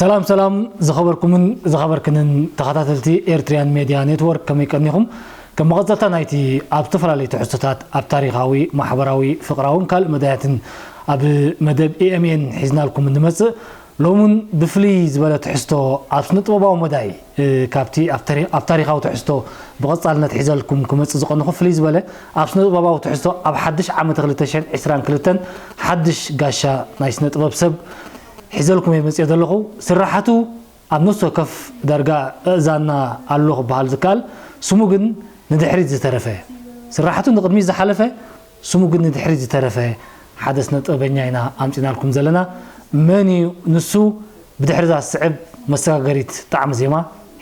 ሰላም ሰላም ዝኸበርኩምን ዝኸበርክንን ተኸታተልቲ ኤርትርያን ሜድያ ኔትወርክ፣ ከመይ ቀኒኹም? ከም መቐጸልታ ናይቲ ኣብ ዝተፈላለዩ ትሕዝቶታት ኣብ ታሪኻዊ፣ ማሕበራዊ፣ ፍቕራውን ካልእ መዳያትን ኣብ መደብ ኤ ኤም ኤን ሒዝናልኩም እንመጽእ፣ ሎምን ብፍልይ ዝበለ ትሕዝቶ ኣብ ስነ ጥበባዊ መዳይ፣ እ፣ ካብቲ ኣብ ተሪ-፣ ኣብ ታሪኻዊ ትሕዝቶ ብቐጻልነት ሒዘልኩም ክመጽእ ዝቐንኹ ፍልይ ዝበለ ኣብ ስነ ጥበባዊ ትሕዝቶ ኣብ ሓድሽ ዓመት ክልተ ሽሕን ዕስራን ክልተን ሓድሽ ጋሻ ናይ ስነ ጥበብ ሰብ ሒዘልኩም እየ መጽእ ዘለኹ። ስራሓቱ ኣብ ነፍሲ ወከፍ ዳርጋ እእዛንና ኣሎ ክበሃል ዝከኣል፣ ስሙ ግን ንድሕሪት ዝተረፈ፣ ስራሕቱ ንቕድሚት ዝሓለፈ፣ ስሙ ግን ንድሕሪት ዝተረፈ ሓደ ስነ ጥበበኛ ኢና ኣምጺናልኩም ዘለና። መን እዩ ንሱ? ብድሕሪ እዛ ዝስዕብ መሰጋገሪት ጣዕሚ ዜማ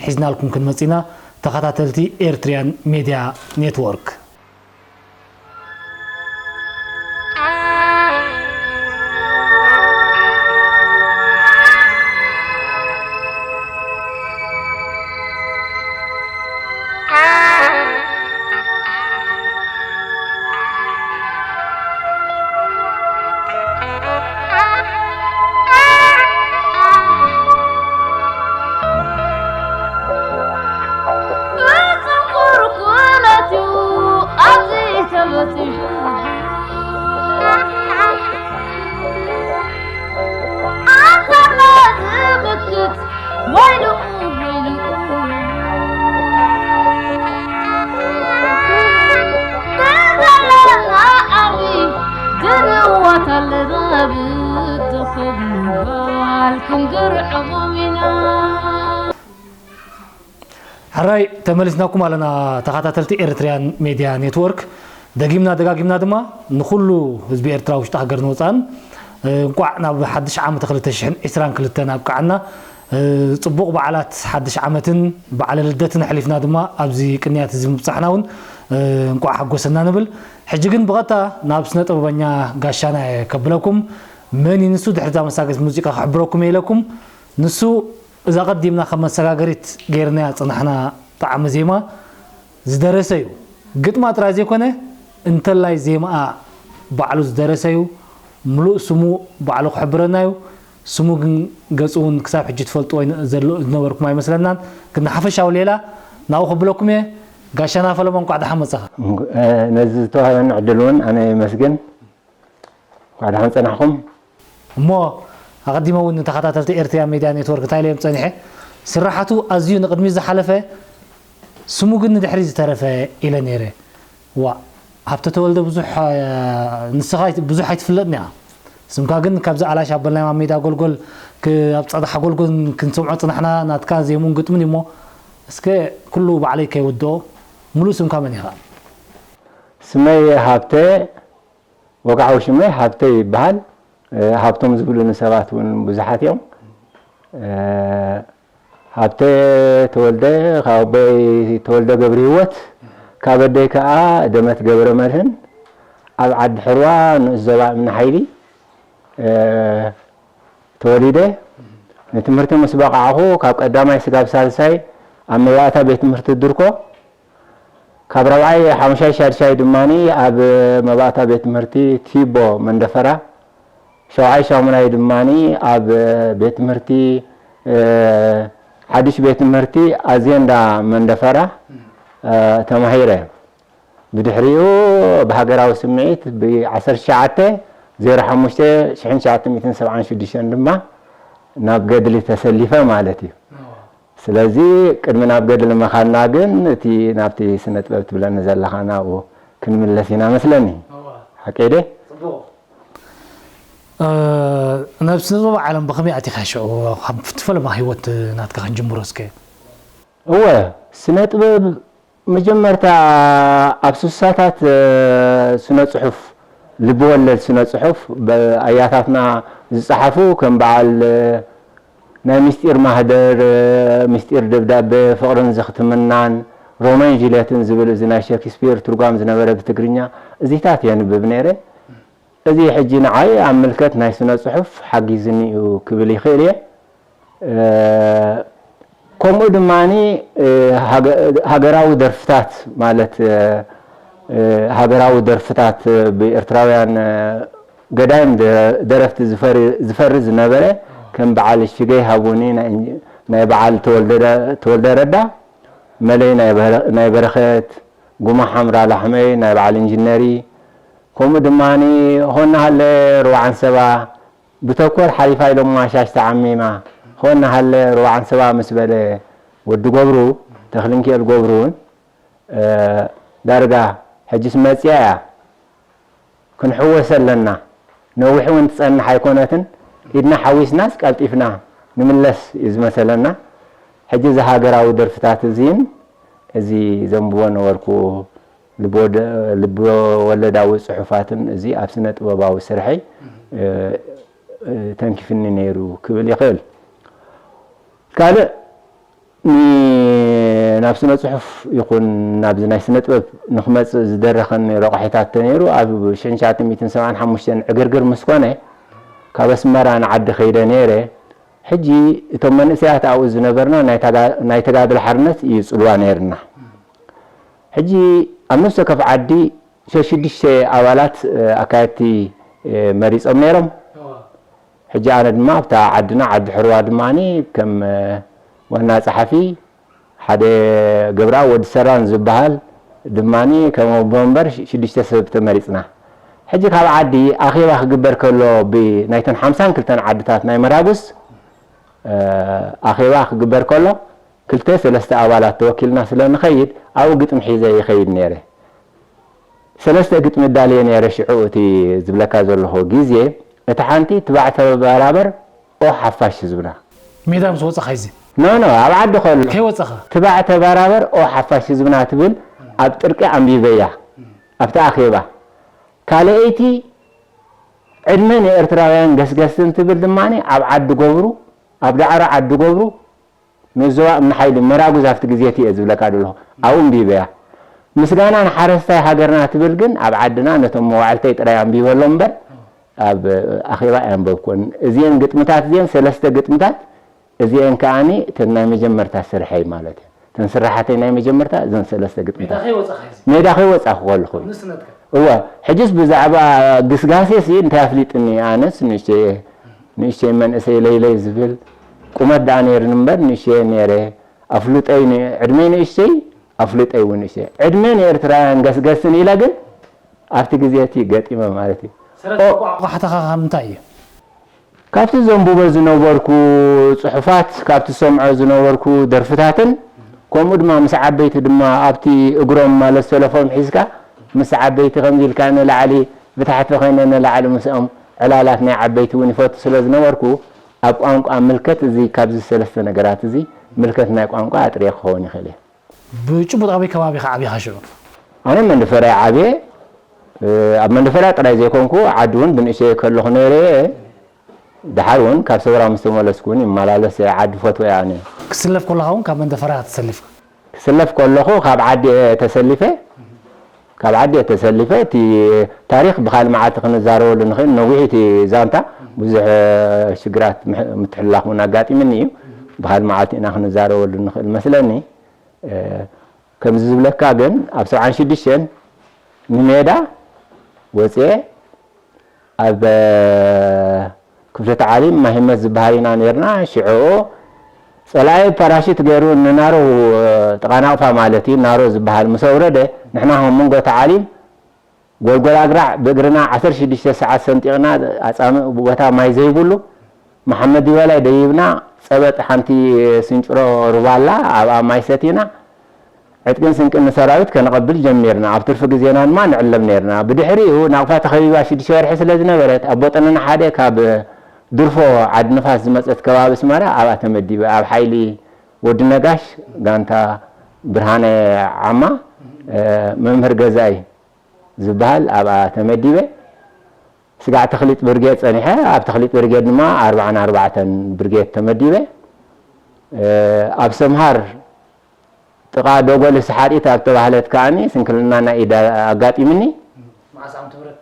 ሒዝናልኩም ክንመጽእ ኢና። ተኸታተልቲ ኤርትርያን ሜድያ ኔትወርክ። ሕራይ ተመሊስናኩም ኣለና ተኸታተልቲ ኤርትርያን ሜድያ ኔትወርክ። ደጊምና ደጋጊምና ድማ ንኹሉ ህዝቢ ኤርትራ ውሽጢ ሃገርን ወጻእን፣ እ፣ እንቋዕ ናብ ሓድሽ ዓመት ክልተ ሽሕን ዕስራን ክልተን ኣብቅዓና። እ፣ ጽቡቕ በዓላት ሓድሽ ዓመትን በዓለ ልደትን ኣሕሊፍና ድማ ኣብዚ ቅንያት እዚ ምብጻሕና እውን፣ እ፣ እንቋዕ ሓጎሰና ንብል። ሕጂ ግን ብቐጥታ ናብ ስነ ጥበበኛ ጋሻና እየ ከብለኩም። መን እዩ ንሱ? ድሕሪ እዛ መሳገሪት ሙዚቃ ክሕብረኩም እየ ኢለኩም። ንሱ እዛ ቀዲምና ከም መሰጋገሪት ገይርናያ ዝጸናሕና ጣዕሚ ዜማ ዝደረሰ እዩ። ግጥማ ጥራይ ዘይኮነ፣ እንተላይ ዜማኣ ባዕሉ ዝደረሰ እዩ። ምሉእ ስሙ ባዕሉ ክሕብረና እዩ። ስሙ ግን ገጹ እውን ክሳብ ሕጂ ትፈልጥዎ ይን-፣ ዘሎ-፣ ዝነበርኩም ኣይመስለናን። ግን ንሓፈሻዊ ሌላ ናብኡ ከብለኩም እየ። ጋሻና ፈለማ፣ እንቋዕ ደሓን መጻኻ። እ፣ ነዚ ዝተዋህበኒ ዕድል እውን ኣነ የመስግን። እንኳዕ ደሓን ጸናሕኩም። እሞ ኣቐዲመ እውን ንተኸታተልቲ ኤርትርያ ሜድያ ኔትወርክ እንታይ ኢለ እየ ጸኒሐ? ስራሓቱ ኣዝዩ ንቕድሚት ዝሓለፈ፣ ስሙ ግን ንድሕሪት ዝተረፈ ኢለ ነይረ። ዋእ፣ ሃብተ ተወልደ ብዙሕ፣ እ፣ ንስኻ ኣይት-፣ ብዙሕ ኣይትፍለጥን ኢኻ። ስምካ ግን ካብዚ ኣላሽ ኣበልናይ ኣብ ሜዳ ጎልጎል ክ-፣ ኣብ ጸጥታ ጎልጎል ክንሰምዖ ጽናሕና፣ ናትካ ዜሙን ግጥምን እዩ እሞ፣ እስከ ኩሉ ባዕለይ ከይውድኦ፣ ሙሉእ ስምካ መን ኢኻ? ስመይ ሃብተ ወግዓዊ ሽመይ ሃብተ ይበሃል። እ፣ ሃብቶም ዝብሉኒ ሰባት እውን ብዙሓት እዮም። እ፣ ሃብተ ተወልደ፣ ካብ ኣቦይ ተወልደ ገብረሂወት፣ ካብ ኣደይ ከኣ ደመት ገብረ መድህን፣ ኣብ ዓዲ ሕርዋ ንኡስ ዞባ እምኒ ሓይሊ፣ እ፣ ተወሊደ። ንትምህርቲ ምስ በቓዕኹ፣ ካብ ቀዳማይ ስጋብ ሳልሳይ ኣብ መባእታ ቤት ትምህርቲ ድርኮ፣ ካብ ራብዓይ፣ ሓሙሻይ፣ ሻድሻይ ድማኒ ኣብ መባእታ ቤት ትምህርቲ ቲቦ መንደፈራ፣ ሻውዓይ፣ ሻሙናይ ድማኒ ኣብ ቤት ትምህርቲ፣ እ፣ ሓድሽ ቤት ትምህርቲ ኣዜንዳ መንደፈራ፣ እ፣ ተማሂረ። ብድሕሪኡ ብሃገራዊ ስምዒት ብ ዓሰርተ ትሽዓተ ዜሮ ሓሙሽተ ሽሕን ትሽዓተ ሚእትን ሰብዓን ሽዱሽተን ድማ ናብ ገድሊ ተሰሊፈ ማለት እዩ። እዋ። ስለዚ ቅድሚ ናብ ገድሊ ምኻድና ግን እቲ ናብቲ ስነ ጥበብ ትብለኒ ዘለኻ ናብኡ ክንምለስ ኢና መስለኒ። እዋ። ሓቀይ ደ? ጽቡቕ። እ፣ ናብ ስነ ጥበብ ዓለም ብኸመይ ኣቲኻ ሽዑ? ካብ እቲ ፈለማ ህይወት ናትካ ክንጅምሮ እስከ። እወ፣ ስነ ጥበብ መጀመርታ ኣብ ስሳታት፣ እ፣ ስነ ጽሑፍ፣ ልቢ ወለድ ስነ ጽሑፍ፣ ብ-፣ ኣያታትና ዝጸሓፉ ከም በዓል፣ እ፣ ናይ ምስጢር ማህደር፣ እ፣ ምስጢር ደብዳበ፣ ፍቕርን ዝኽትምናን፣ ሮሜን ጁልየትን ዝብል እዚ ናይ ሸክስፒር ትርጓም ዝነበረ ብትግርኛ፣ እዚታት የንብብ ነይረ። እዚ ሕጂ ንዓይ ኣብ ምልከት ናይ ስነ ጽሑፍ ሓጊዝኒ እዩ ክብል ይኽእል እየ። እ፣ ከምኡ ድማኒ፣ እ፣ ሃገ-፣ ሃገራዊ ደርፍታት ማለት፣ እ፣ እ፣ ሃገራዊ ደርፍታት ብኤርትራውያን፣ እ፣ ገዳይም ደ-፣ ደረፍቲ ዝፈሪ-፣ ዝፈሪ ዝነበረ፣ ከ ከም በዓል ሽገይ ሃቡኒ፣ ናይ እንጂ-፣ ናይ በዓል ተወልደ ረ-፣ ተወልደ ረዳ፣ መለይ ናይ በረ-፣ ናይ በረኸት፣ ጉማ ሓምራ ላሕመይ፣ ናይ በዓል ኢንጂነሪ፣ ከምኡ ድማ ሆና ሃለ ርዋዓን ሰባ፣ ብተኮር ሓሊፋ ኢሎማ ሻሽ ተዓሚማ፣ ሆና ሃለ ርዋዓን ሰባ ምስ በለ ወዲ ገብሩ፣ ተኽልንኪኤል ገብሩ እውን፣ እ፣ ዳርጋ ሕጅስ መጽያ እያ። ክንሕወስ ኣለና። ነዊሕ እውን ትጸንሕ ኣይኮነትን። ኢድና ሓዊስናስ ቀልጢፍና ንምለስ እዩ ዝመሰለና። ሕጂ እዚ ሃገራዊ ደርፍታት እዚን፣ እዚ ዘንብቦ ነበርኩ፣ ልብ ወደ-፣ ልብ ወለዳዊ ጽሑፋትን፣ እዚ ኣብ ስነ ጥበባዊ ስርሐይ፣ እ፣ እ፣ ተንኪፍኒ ነይሩ ክብል ይኽእል። ካልእ ን-፣ ናብ ስነ ጽሑፍ ይኹን ናብዚ ናይ ስነ ጥበብ ንኽመጽእ ዝደረኸኒ ረቋሒታት ተነይሩ፣ ኣብ ሽሕን ትሽዓተ ሚእትን ሰብዓን ሓሙሽተን ዕግርግር ምስ ኮነ፣ ካብ ኣስመራ ንዓዲ ከይደ ነይረ። ሕጂ እቶም መንእሰያት ኣብኡ ዝነበርና ናይ ተጋ-፣ ናይ ተጋድሎ ሓርነት እዩ ጽልዋ ነይርና። ሕጂ ኣብ ነፍሲ ወከፍ ዓዲ ሸሽዱሽተ ኣባላት፣ እ፣ ኣካየድቲ፣ እ፣ መሪጾም ነይሮም። ሕጂ ኣነ ድማ ኣብታ ዓድና፣ ዓዲ ሕርዋ ድማ ከም፣ እ፣ ዋና ጸሓፊ፣ ሓደ ገብረኣብ ወዲ ሰራን ዝበሃል ድማ ከም ኣቦ መንበር ሽ-፣ ሽዱሽተ ሰብ ተመሪጽና። ሕጂ ካብ ዓዲ ኣኼባ ክግበር ከሎ፣ ብናይተን ሓምሳን ክልተን ዓድታት ናይ መራጉስ፣ እ፣ ኣኼባ ክግበር ከሎ፣ ክልተ ሰለስተ ኣባላት ተወኪልና ስለ ንኸይድ፣ ኣብኡ ግጥሚ ሒዘ ይኸይድ ነይረ። ሰለስተ ግጥሚ ኣዳልየ ነይረ ሽዑ፣ እቲ ዝብለካ ዘለኹ ግዜ። እታ ሓንቲ ትባዕ ተበራበር ኦ ሓፋሽ ህዝብና። ሜዳ ምስ ወጻኻ እዚ? ኖ፣ ኖ፣ ኣብ ዓዲ ከሎ። ከይወጻኻ? ትባዕ ተበራበር ኦ ሓፋሽ ህዝብና ትብል ኣብ ጥርቂ ኣንቢበያ፣ ኣብቲ ኣኼባ። ካልኣይቲ ዕድመ ንኤርትራውያን ገስገስትን ትብል ድማ ኣብ ዓዲ ገብሩ፣ ኣብ ዳዕሮ ዓዲ ገብሩ፣ ንዞባ እምኒ ሓይሊ መራጉዝ ኣብቲ ግዜ እቲ እየ ዝብለካ ዘለኹ፣ ኣብኡ ኣንቢበያ። ምስጋና ንሓረስታይ ሃገርና ትብል ግን ኣብ ዓድና ነቶም መዋዕልተይ ጥራይ ኣንቢበሎም እምበር ኣብ ኣኼባ ኣየንበብኩን። እዚአን ግጥምታት እዚአን ሰለስተ ግጥምታት እዚአን ከኣኒ እተን ናይ መጀመርታ ስርሐይ ማለት እዩ። እተን ስራሓተይ ናይ መጀመርታ እዘን ሰለስተ ግጥምታት። ሜዳ ከይወጻኻ እዚ? ሜዳ ከይወጻኹ ከለኹ እዩ። ንስነትካ? እወ፣ ሕጅስ ብዛዕባ ግስጋሴ ሲ እንታይ ኣፍሊጥኒ? ኣነስ ንእሽተይ፣ ንእሽተይ መንእሰይ ለይለይ ዝብል ቁመት ደኣ ነይርኒ እምበር ንእሽተይ ነይረ። ኣፍልጦይ ን-፣ ዕድመይ ንእሽተይ፣ ኣፍልጦይ እውን ንእሽተይ። ዕድመ ንኤርትራውያን ገስገስን ኢለ ግን ኣብቲ ግዜ እቲ ገጢመ ማለት እዩ። ሰረት ኦ- ቋሕቋሕታኻ ካብ ምንታይ እዩ? ካብቲ ዘንብቦ ዝነበርኩ ጽሑፋት፣ ካብቲ ዝሰምዖ ዝነበርኩ ደርፍታትን፣ ከምኡ ድማ ምስ ዓበይቲ ድማ ኣብቲ እግሮም ማለት ሰለፎም ሒዝካ ምስ ዓበይቲ ከምዚ ኢልካ ንላዕሊ ብታሕቲ ኮይነ ንላዕሊ ምስኦም ዕላላት ናይ ዓበይቲ እውን ይፈቱ ስለ ዝነበርኩ፣ ኣብ ቋንቋ ምልከት እዚ ካብዚ ሰለስተ ነገራት እዚ ምልከት ናይ ቋንቋ ኣጥርየ ክኸውን ይኽእል እየ። ብጭቡጥ ኣበይ ከባቢ ኢኻ ዓቢኻ ሽዑ? ኣነ መንደፈራ እየ ዓብየ። እ፣ ኣብ መንደፈራ ጥራይ ዘይኮንኩ ዓዲ እውን ብንእሽተይ ከለኹ ነይረ እየ። ደሓር እውን ካብ ሰውራ ምስ ተመለስኩ እውን ይመላለስ እየ። ዓዲ ፈትወ እየ ኣነ። ክስለፍ ከለኻ እውን ካብ መንደፈራ ኢኻ ተሰሊፍካ? ክስለፍ ከለኹ ካብ ዓዲ እየ ተሰሊፈ። ካብ ዓዲ እየ ተሰሊፈ። እቲ ታሪኽ ብኻልእ መዓልቲ ክንዛረበሉ ንኽእል። ነዊሕ እቲ ዛንታ፣ ብዙሕ ሽግራት ምሕ-፣ ምትሕልላኽ እውን ኣጋጢምኒ እዩ። ብኻልእ መዓልቲ ኢና ክንዛረበሉ ንኽእል መስለኒ። እ፣ ከምዚ ዝብለካ ግን ኣብ ሰብዓን ሽዱሽተን ንሜዳ ወፅየ ኣብ፣ እ፣ ክፍለ ተዓሊም ማሂመት ዝበሃል ኢና ነርና። ሽዑ ፀላኢ ፓራሽት ገይሩ ንናሮ፣ እ፣ ጥቓ ናቕፋ ማለት እዩ፣ ናሮ ዝበሃል ምስ ኣውረደ ንሕና ካብ መንጎ ተዓሊም ጎልጎል ኣግራዕ ብእግርና ዓሰርተ ሽዱሽተ ሰዓት ሰንጢቕና ኣጻምእ ቦታ ማይ ዘይብሉ መሓመድ ይበላይ ደይብና ጸበጥ ሓንቲ ስንጭሮ ሩባ ኣላ ኣብኣ ማይ ሰቲና ዕጥቅን ስንቅን ንሰራዊት ከነቐብል ጀሚርና። ኣብ ትርፊ ግዜና ድማ ንዕለብ ነይርና። ብድሕሪኡ ናቕፋ ተኸቢባ ሽዱሽተ ወርሒ ስለ ዝነበረት ኣቦ ጠነነ ሓደ ካብ ድርፎ ዓዲ ንፋስ ዝመጸት ከባቢ ኣስመራ ኣብኣ ተመዲበ። ኣብ ሓይሊ ወዲ ነጋሽ ጋንታ ብርሃነ ዓማ መምህር ገዛኢ ዝበሃል ኣብኣ ተመዲበ። ስጋዕ ተኽሊጥ ብርጌድ ጸኒሐ፣ ኣብ ተኽሊጥ ብርጌድ ድማ ኣርብዓን ኣርባዕተን ብርጌድ ተመዲበ። ኣብ ሰምሃር ጥቓ ዶጎሊ ሰሓጢት ኣብ ተባህለት ከኣኒ ስንክልና ናይ ኢድ ኣጋጢምኒ። መዓስ ዓመተ ምህረት?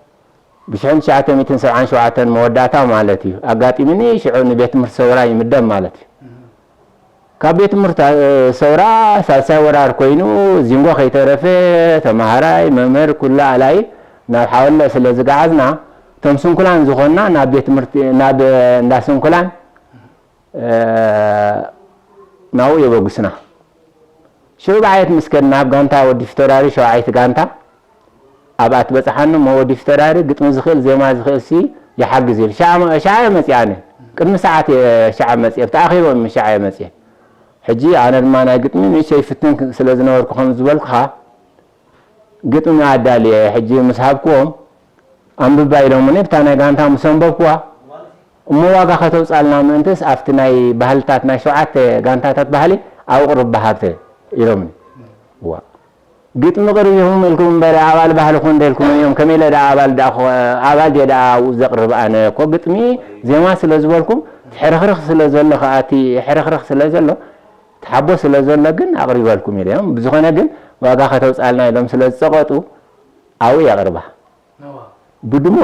ብሽሕን ትሽዓተ ሚእትን ሰብዓን ሸውዓተን መወዳእታ ማለት እዩ። ኣጋጢምኒ ሽዑ ንቤት ትምህርቲ ሰውራ ይምደብ ማለት እዩ። ካብ ቤት ትምህርቲ፣ እ፣ ሰውራ ሳልሳይ ወራር ኮይኑ ዚንጎ ከይተረፈ ተማሃራይ፣ መምህር፣ ኩሉ ኣላይ ናብ ሓወለ ስለ ዝገዓዝና እቶም ስንኩላን ዝኾንና ናብ ቤት ትምህርቲ፣ ናብ እንዳ ስንኩላን ናብኡ የበጉስና። ሽዑ ብዓየት ምስ ከድና፣ ኣብ ጋንታ ወዲ ፊተውራሪ ሸውዓይቲ ጋንታ ኣብኣ ትበጽሓኒ እሞ፣ ወዲ ፊተውራሪ ግጥሚ ዝኽእል፣ ዜማ ዝኽእል ሲ ይሓግዝ ኢሉ። ሸዓ መ-፣ ሸዓ እየ መጺኣ ኣነ። ቅድሚ ሰዓት እየ ሸዓ መጺአ። ተኣኺቦም ሸዓ እየ መጺአ። ሕጂ ኣነ ድማ ናይ ግጥሚ ንእሽተይ ይፍትን ስለ ዝነበርኩ፣ ከም ዝበልኩኻ፣ ግጥሚ ኣዳልየ። ሕጂ ምስ ሃብክዎም፣ ኣንብባ ኢሎምኒ፣ ብታ ናይ ጋንታ ምስ ኣንበብክዋ፣ እሞ ዋጋ ከተውጻልና ምእንትስ ኣብቲ ናይ ባህልታት፣ ናይ ሸውዓተ ጋንታታት ባህሊ ኣቕርብ ብሃብተ ኢሎምኒ። ዋ፣ ግጥሚ ቅርብ ኢኹም ኢልኩም እምበር ኣባል ባህሊ ኩን ደልኩም እዮም። ከመይ ኢለ ደኣ ኣባል ደኣ ኮ-፣ ኣባል ድየ ደኣ ኣብኡ ዘቕርብ? ኣነ እኮ ግጥሚ ዜማ ስለ ዝበልኩም፣ ሕርኽርኽ ስለ ዘሎ ከኣ፣ እቲ ሕርኽርኽ ስለ ዘሎ፣ ተሓቦ ስለ ዘሎ ግን ኣቕሪበልኩም ኢለ እዮም። ብዝኾነ ግን ዋጋ ከተውጻልና ኢሎም ስለ ዝጸቐጡ ኣብኡ የቕርባ። ብድሙ-፣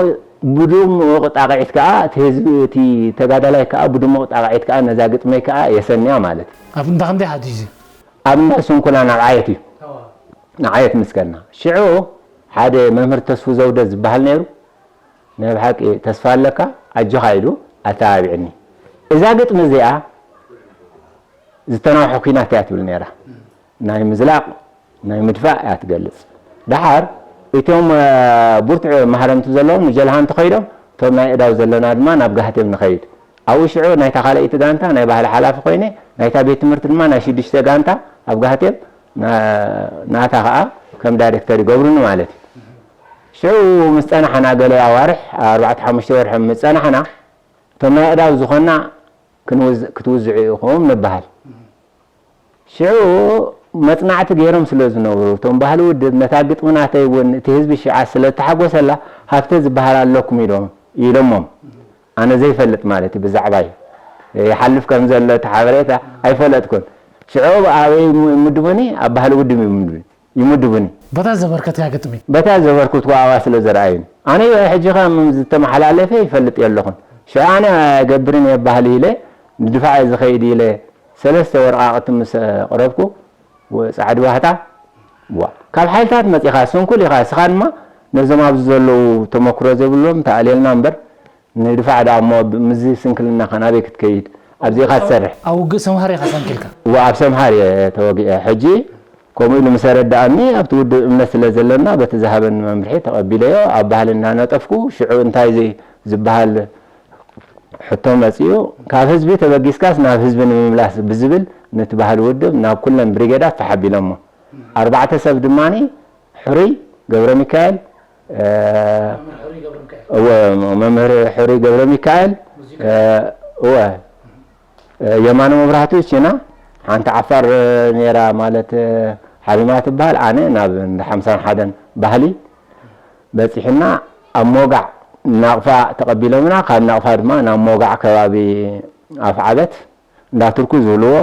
ብድሙቕ ጣቕዒት ከኣ እቲ ህዝቢ፣ እቲ ተጋዳላይ ከኣ ብድሙቕ ጣቕዒት ከኣ ነዛ ግጥመይ ከኣ የሰንያ ማለት እዩ። ኣብ እንዳ ክንደይ ሓዲሽ እዚ? ኣብ እንዳ ስንኩላን ኣብ ዓየት እዩ። ኣብ ዓየት ምስ ከድና። ሽዑ ሓደ መምህር ተስፉ ዘውደ ዝበሃል ነይሩ። ናይ ብሓቂ ተስፋ ኣለካ፣ ኣጆኻ ኢሉ ኣተባቢዕኒ። እዛ ግጥሚ እዚኣ ዝተናውሐ ኲናት እያ ትብል ነይራ። ናይ ምዝላቕ፣ ናይ ምድፋእ እያ ትገልጽ። ደሓር እቶም፣ እ፣ ብርቱዕ ማህረምቲ ዘለዎም ንጀልሃ እንተኸይዶም፣ እቶም ናይ እዳው ዘለና ድማ ናብ ጋህቴም ንኸይድ። ኣብኡ ሽዑ ናይታ ካልኣይቲ ጋንታ ናይ ባህሊ ሓላፊ ኮይነ፣ ናይታ ቤት ትምህርቲ ድማ ናይ ሽዱሽተ ጋንታ ኣብ ጋህቴም፣ ና-፣ ናታ ኸኣ ከም ዳይሬክተር ይገብሩኒ ማለት እዩ። ሽዑ ምስ ጸናሕና፣ ገለ ኣዋርሕ፣ ኣርባዕተ ሓሙሽተ ወርሒ ምስ ጸናሕና፣ እቶም ናይ ኣእዳው ዝኾንና ክንውዝ-፣ ክትውዝዑ ኢኹም ንበሃል። ሽዑ መጽናዕቲ ገይሮም ስለ ዝነበሩ፣ እቶም ባህሊ ውድብ፣ ነታ ግጥሚ ናተይ እውን እቲ ህዝቢ ሽዓ ስለ ዝተሓጎሰላ፣ ሃብተ ዝበሃል ኣለኩም ኢሎም፣ ኢሎሞም። ኣነ ዘይፈልጥ ማለት እዩ፣ ብዛዕባይ ይሓልፍ ከም ዘሎ እቲ ሓበሬታ ኣይፈለጥኩን። ሽዑ ኣበይ ይምድቡኒ? ኣብ ባህሊ ውድብ ይምድቡኒ። ይምድቡኒ። በታ ዘበርከትካ ግጥሚ? በታ ዘበርኩትኳ ኣብኣ ስለ ዘርኣዩኒ። ኣነ ሕጂ ኸ ምስ ዝተመሓላለፈ ይፈልጥ የለኹን። ሽዑ ኣነ ኣይገብርን እየ ባህሊ ኢለ፣ ንድፋዕ እየ ዝኸይድ ኢለ፣ ሰለስተ ወረቓቕቲ ምስ ኣቕረብኩ፣ ወ-፣ ጻዕዲ ባህታ፣ ዋ፣ ካብ ሓይልታት መጺኻ፣ ስንኩል ኢኻ፣ እስኻ ድማ ነዞም ኣብዚ ዘለዉ ተመክሮ ዘይብሎም ተኣልየልና እምበር፣ ንድፋዕ ደኣ እሞ ብ-፣ ምስዚ ስንክልናኻ ናበይ ክትከይድ? ኣብዚ ኢኻ ትሰርሕ። ኣብ ውግእ ሰምሃር ኢኻ ሰንኪልካ? እወ፣ ኣብ ሰምሃር እየ ተወጊአ። ሕጂ ከምኡ ኢሉ ምስ ኣረድኣኒ፣ ኣብቲ ውድብ እምነት ስለ ዘለና፣ በቲ ዝሃበኒ መምርሒ ተቐቢለዮ፣ ኣብ ባህሊ እናነጠፍኩ፣ ሽዑ እንታይ ዘይ-፣ ዝበሃል ሕቶ መጺኡ፣ ካብ ህዝቢ ተበጊስካስ ናብ ህዝቢ ንምምላስ ብዝብል፣ ነቲ ባህሊ ውድብ ናብ ኩለን ብሪጌዳት ተሓቢሎሞ። ኣርባዕተ ሰብ ድማኒ፣ ሕሩይ ገብረሚካኤል፣ እ፣ መምህር ሕሩይ ገብረሚካኤል። እወ፣ መምህር ሕሩይ ገብረሚካኤል፣ ሙዚቃ። እ፣ እወ፣ እ፣ የማነ መብራህቱ ቺና፣ ሓንቲ ዓፋር ነይራ ማለት፣ እ፣ ሓሊማ ትበሃል። ኣነ ናብ እንዳ ሓምሳን ሓደን ባህሊ በጺሕና፣ ኣብ ሞጋዕ ናቕፋ ተቐቢሎምና። ካብ ናቕፋ ድማ ናብ ሞጋዕ ከባቢ ኣፍዓበት እንዳ ቱርኩ ዝብልዎ፣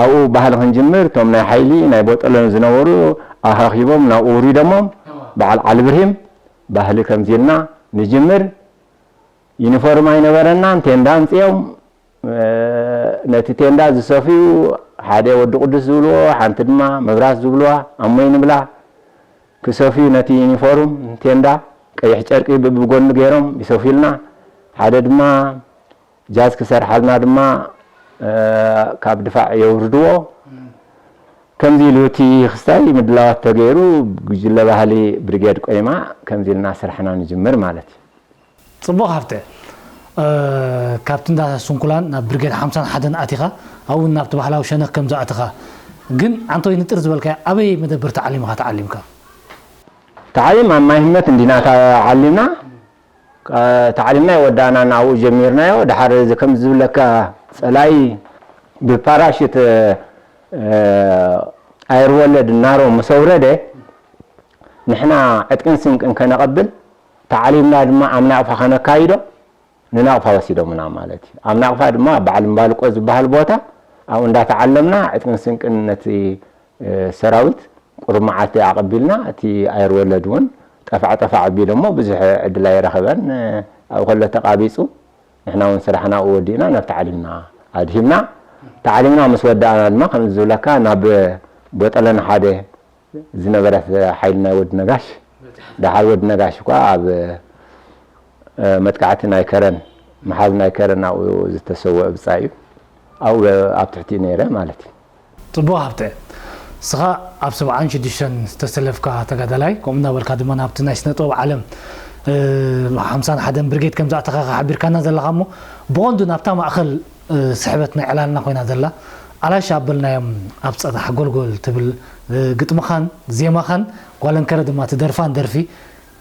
ኣብኡ ባህሊ ክንጅምር፣ እቶም ናይ ሓይሊ፣ ናይ ቦጠሎን ዝነበሩ ኣኻኺቦም ናብኡ ውሪዶሞም፣ በዓል ዓሊ ብርሂም፣ ባህሊ ከምዚ ኢልና ንጅምር፣ ዩኒፎርም ኣይነበረናን፣ ቴንዳ ኣምጺኦም፣ እ፣ ነቲ ቴንዳ ዝሰፍዩ፣ ሓደ ወዲ ቅዱስ ዝብልዎ፣ ሓንቲ ድማ መብራት ዝብልዋ፣ ኣሞይ ንብላ፣ ክሰፍዩ ነቲ ዩኒፎርም፣ ቴንዳ፣ ቀይሕ ጨርቂ ብብጎኒ ገይሮም ይሰፍዩልና። ሓደ ድማ ጃዝ ክሰርሓልና ድማ፣ እ፣ ካብ ድፋዕ የውርድዎ። ከምዚ ኢሉ እቲ ክስታይ ምድላዋት ተገይሩ፣ ጉጅለ ባህሊ ብሪጌድ ቆይማ ከምዚ ኢልና ስራሕና ንጅምር ማለት እዩ። ጽቡቕ ሃብተ፣ እ፣ ካብቲ እንዳ ስንኩላን ናብ ብሪጌድ ሓምሳን ሓደን ኣቲኻ፣ ኣብኡ እውን ናብቲ ባህላዊ ሸነኽ ከም ዝኣተኻ፣ ግን ዓንቶይ ንጥር ዝበልካዮ ኣበይ መደበር ተዓሊምኻ ተዓሊምካ? ተዓሊም ኣብ ማይ ህመት እንዲና ተዓሊምና። እ፣ ተዓሊምና ኣይወዳእናን፣ ኣብኡ ጀሚርናዮ። ድሓር እዚ ከም ዝብለካ ጸላኢ ብፓራሹት፣ እ፣ ኣየር ወለድ እናሮ ምስ ኣውረደ፣ ንሕና ዕጥቅን ስንቅን ከነቐብል፣ ተዓሊምና ድማ ኣብ ናቕፋ ከነካይዶ፣ ንናቕፋ ወሲዶምና ማለት እዩ። ኣብ ናቕፋ ድማ በዓል እምባልቆ ዝበሃል ቦታ፣ ኣብኡ እንዳተዓለምና፣ ዕጥቅን ስንቅን ነቲ፣ እ፣ ሰራዊት ቁሩብ መዓልቲ ኣቐቢልና፣ እቲ ኣየር ወለድ እውን ጠፋዕ ጠፋዕ ኣቢሎሞ ብዙሕ ዕድል ኣይረኸበን። እ፣ ኣብኡ ከሎ ተቓቢጹ፣ ንሕና እውን ስራሕና ኣብኡ ወዲእና ናብ ተዓሊምና ኣድሂብና። ተዓሊምና ምስ ወዳእና ድማ፣ ከም ዝብለካ፣ ናብ ቦጠለን ሓደ ዝነበረት ሓይሊ ናይ ወዲ ነጋሽ፣ ደሓር ወዲ ነጋሽ እኳ ኣብ፣ እ፣ መጥቃዕቲ ናይ ከረን፣ መሓዝ ናይ ከረን ኣብኡ ዝተሰወአ ብጻይ እዩ። ኣብኡ ኣብ ትሕቲኡ ነይረ ማለት እዩ። ጽቡቕ ሃብተ፣ እስኻ ኣብ ሰብዓን ሽዱሽተን ዝተሰለፍካ ተጋዳላይ፣ ከምኡ እናበልካ ድማ ናብቲ ናይ ስነ ጥበብ ዓለም ሓምሳን ሓደን ብርጌድ ከም ዝኣተኻ ሓቢርካና ዘለኻ እሞ፣ ብቐንዱ ናብታ ማእኸል ስሕበት ናይ ዕላልና ኮይና ዘላ ኣላሽ ኣበልናዮም ኣብ ጸጣሕ ጎልጎል ትብል ግጥምኻን ዜማኻን ጓለንከረ ድማ ትደርፋን ደርፊ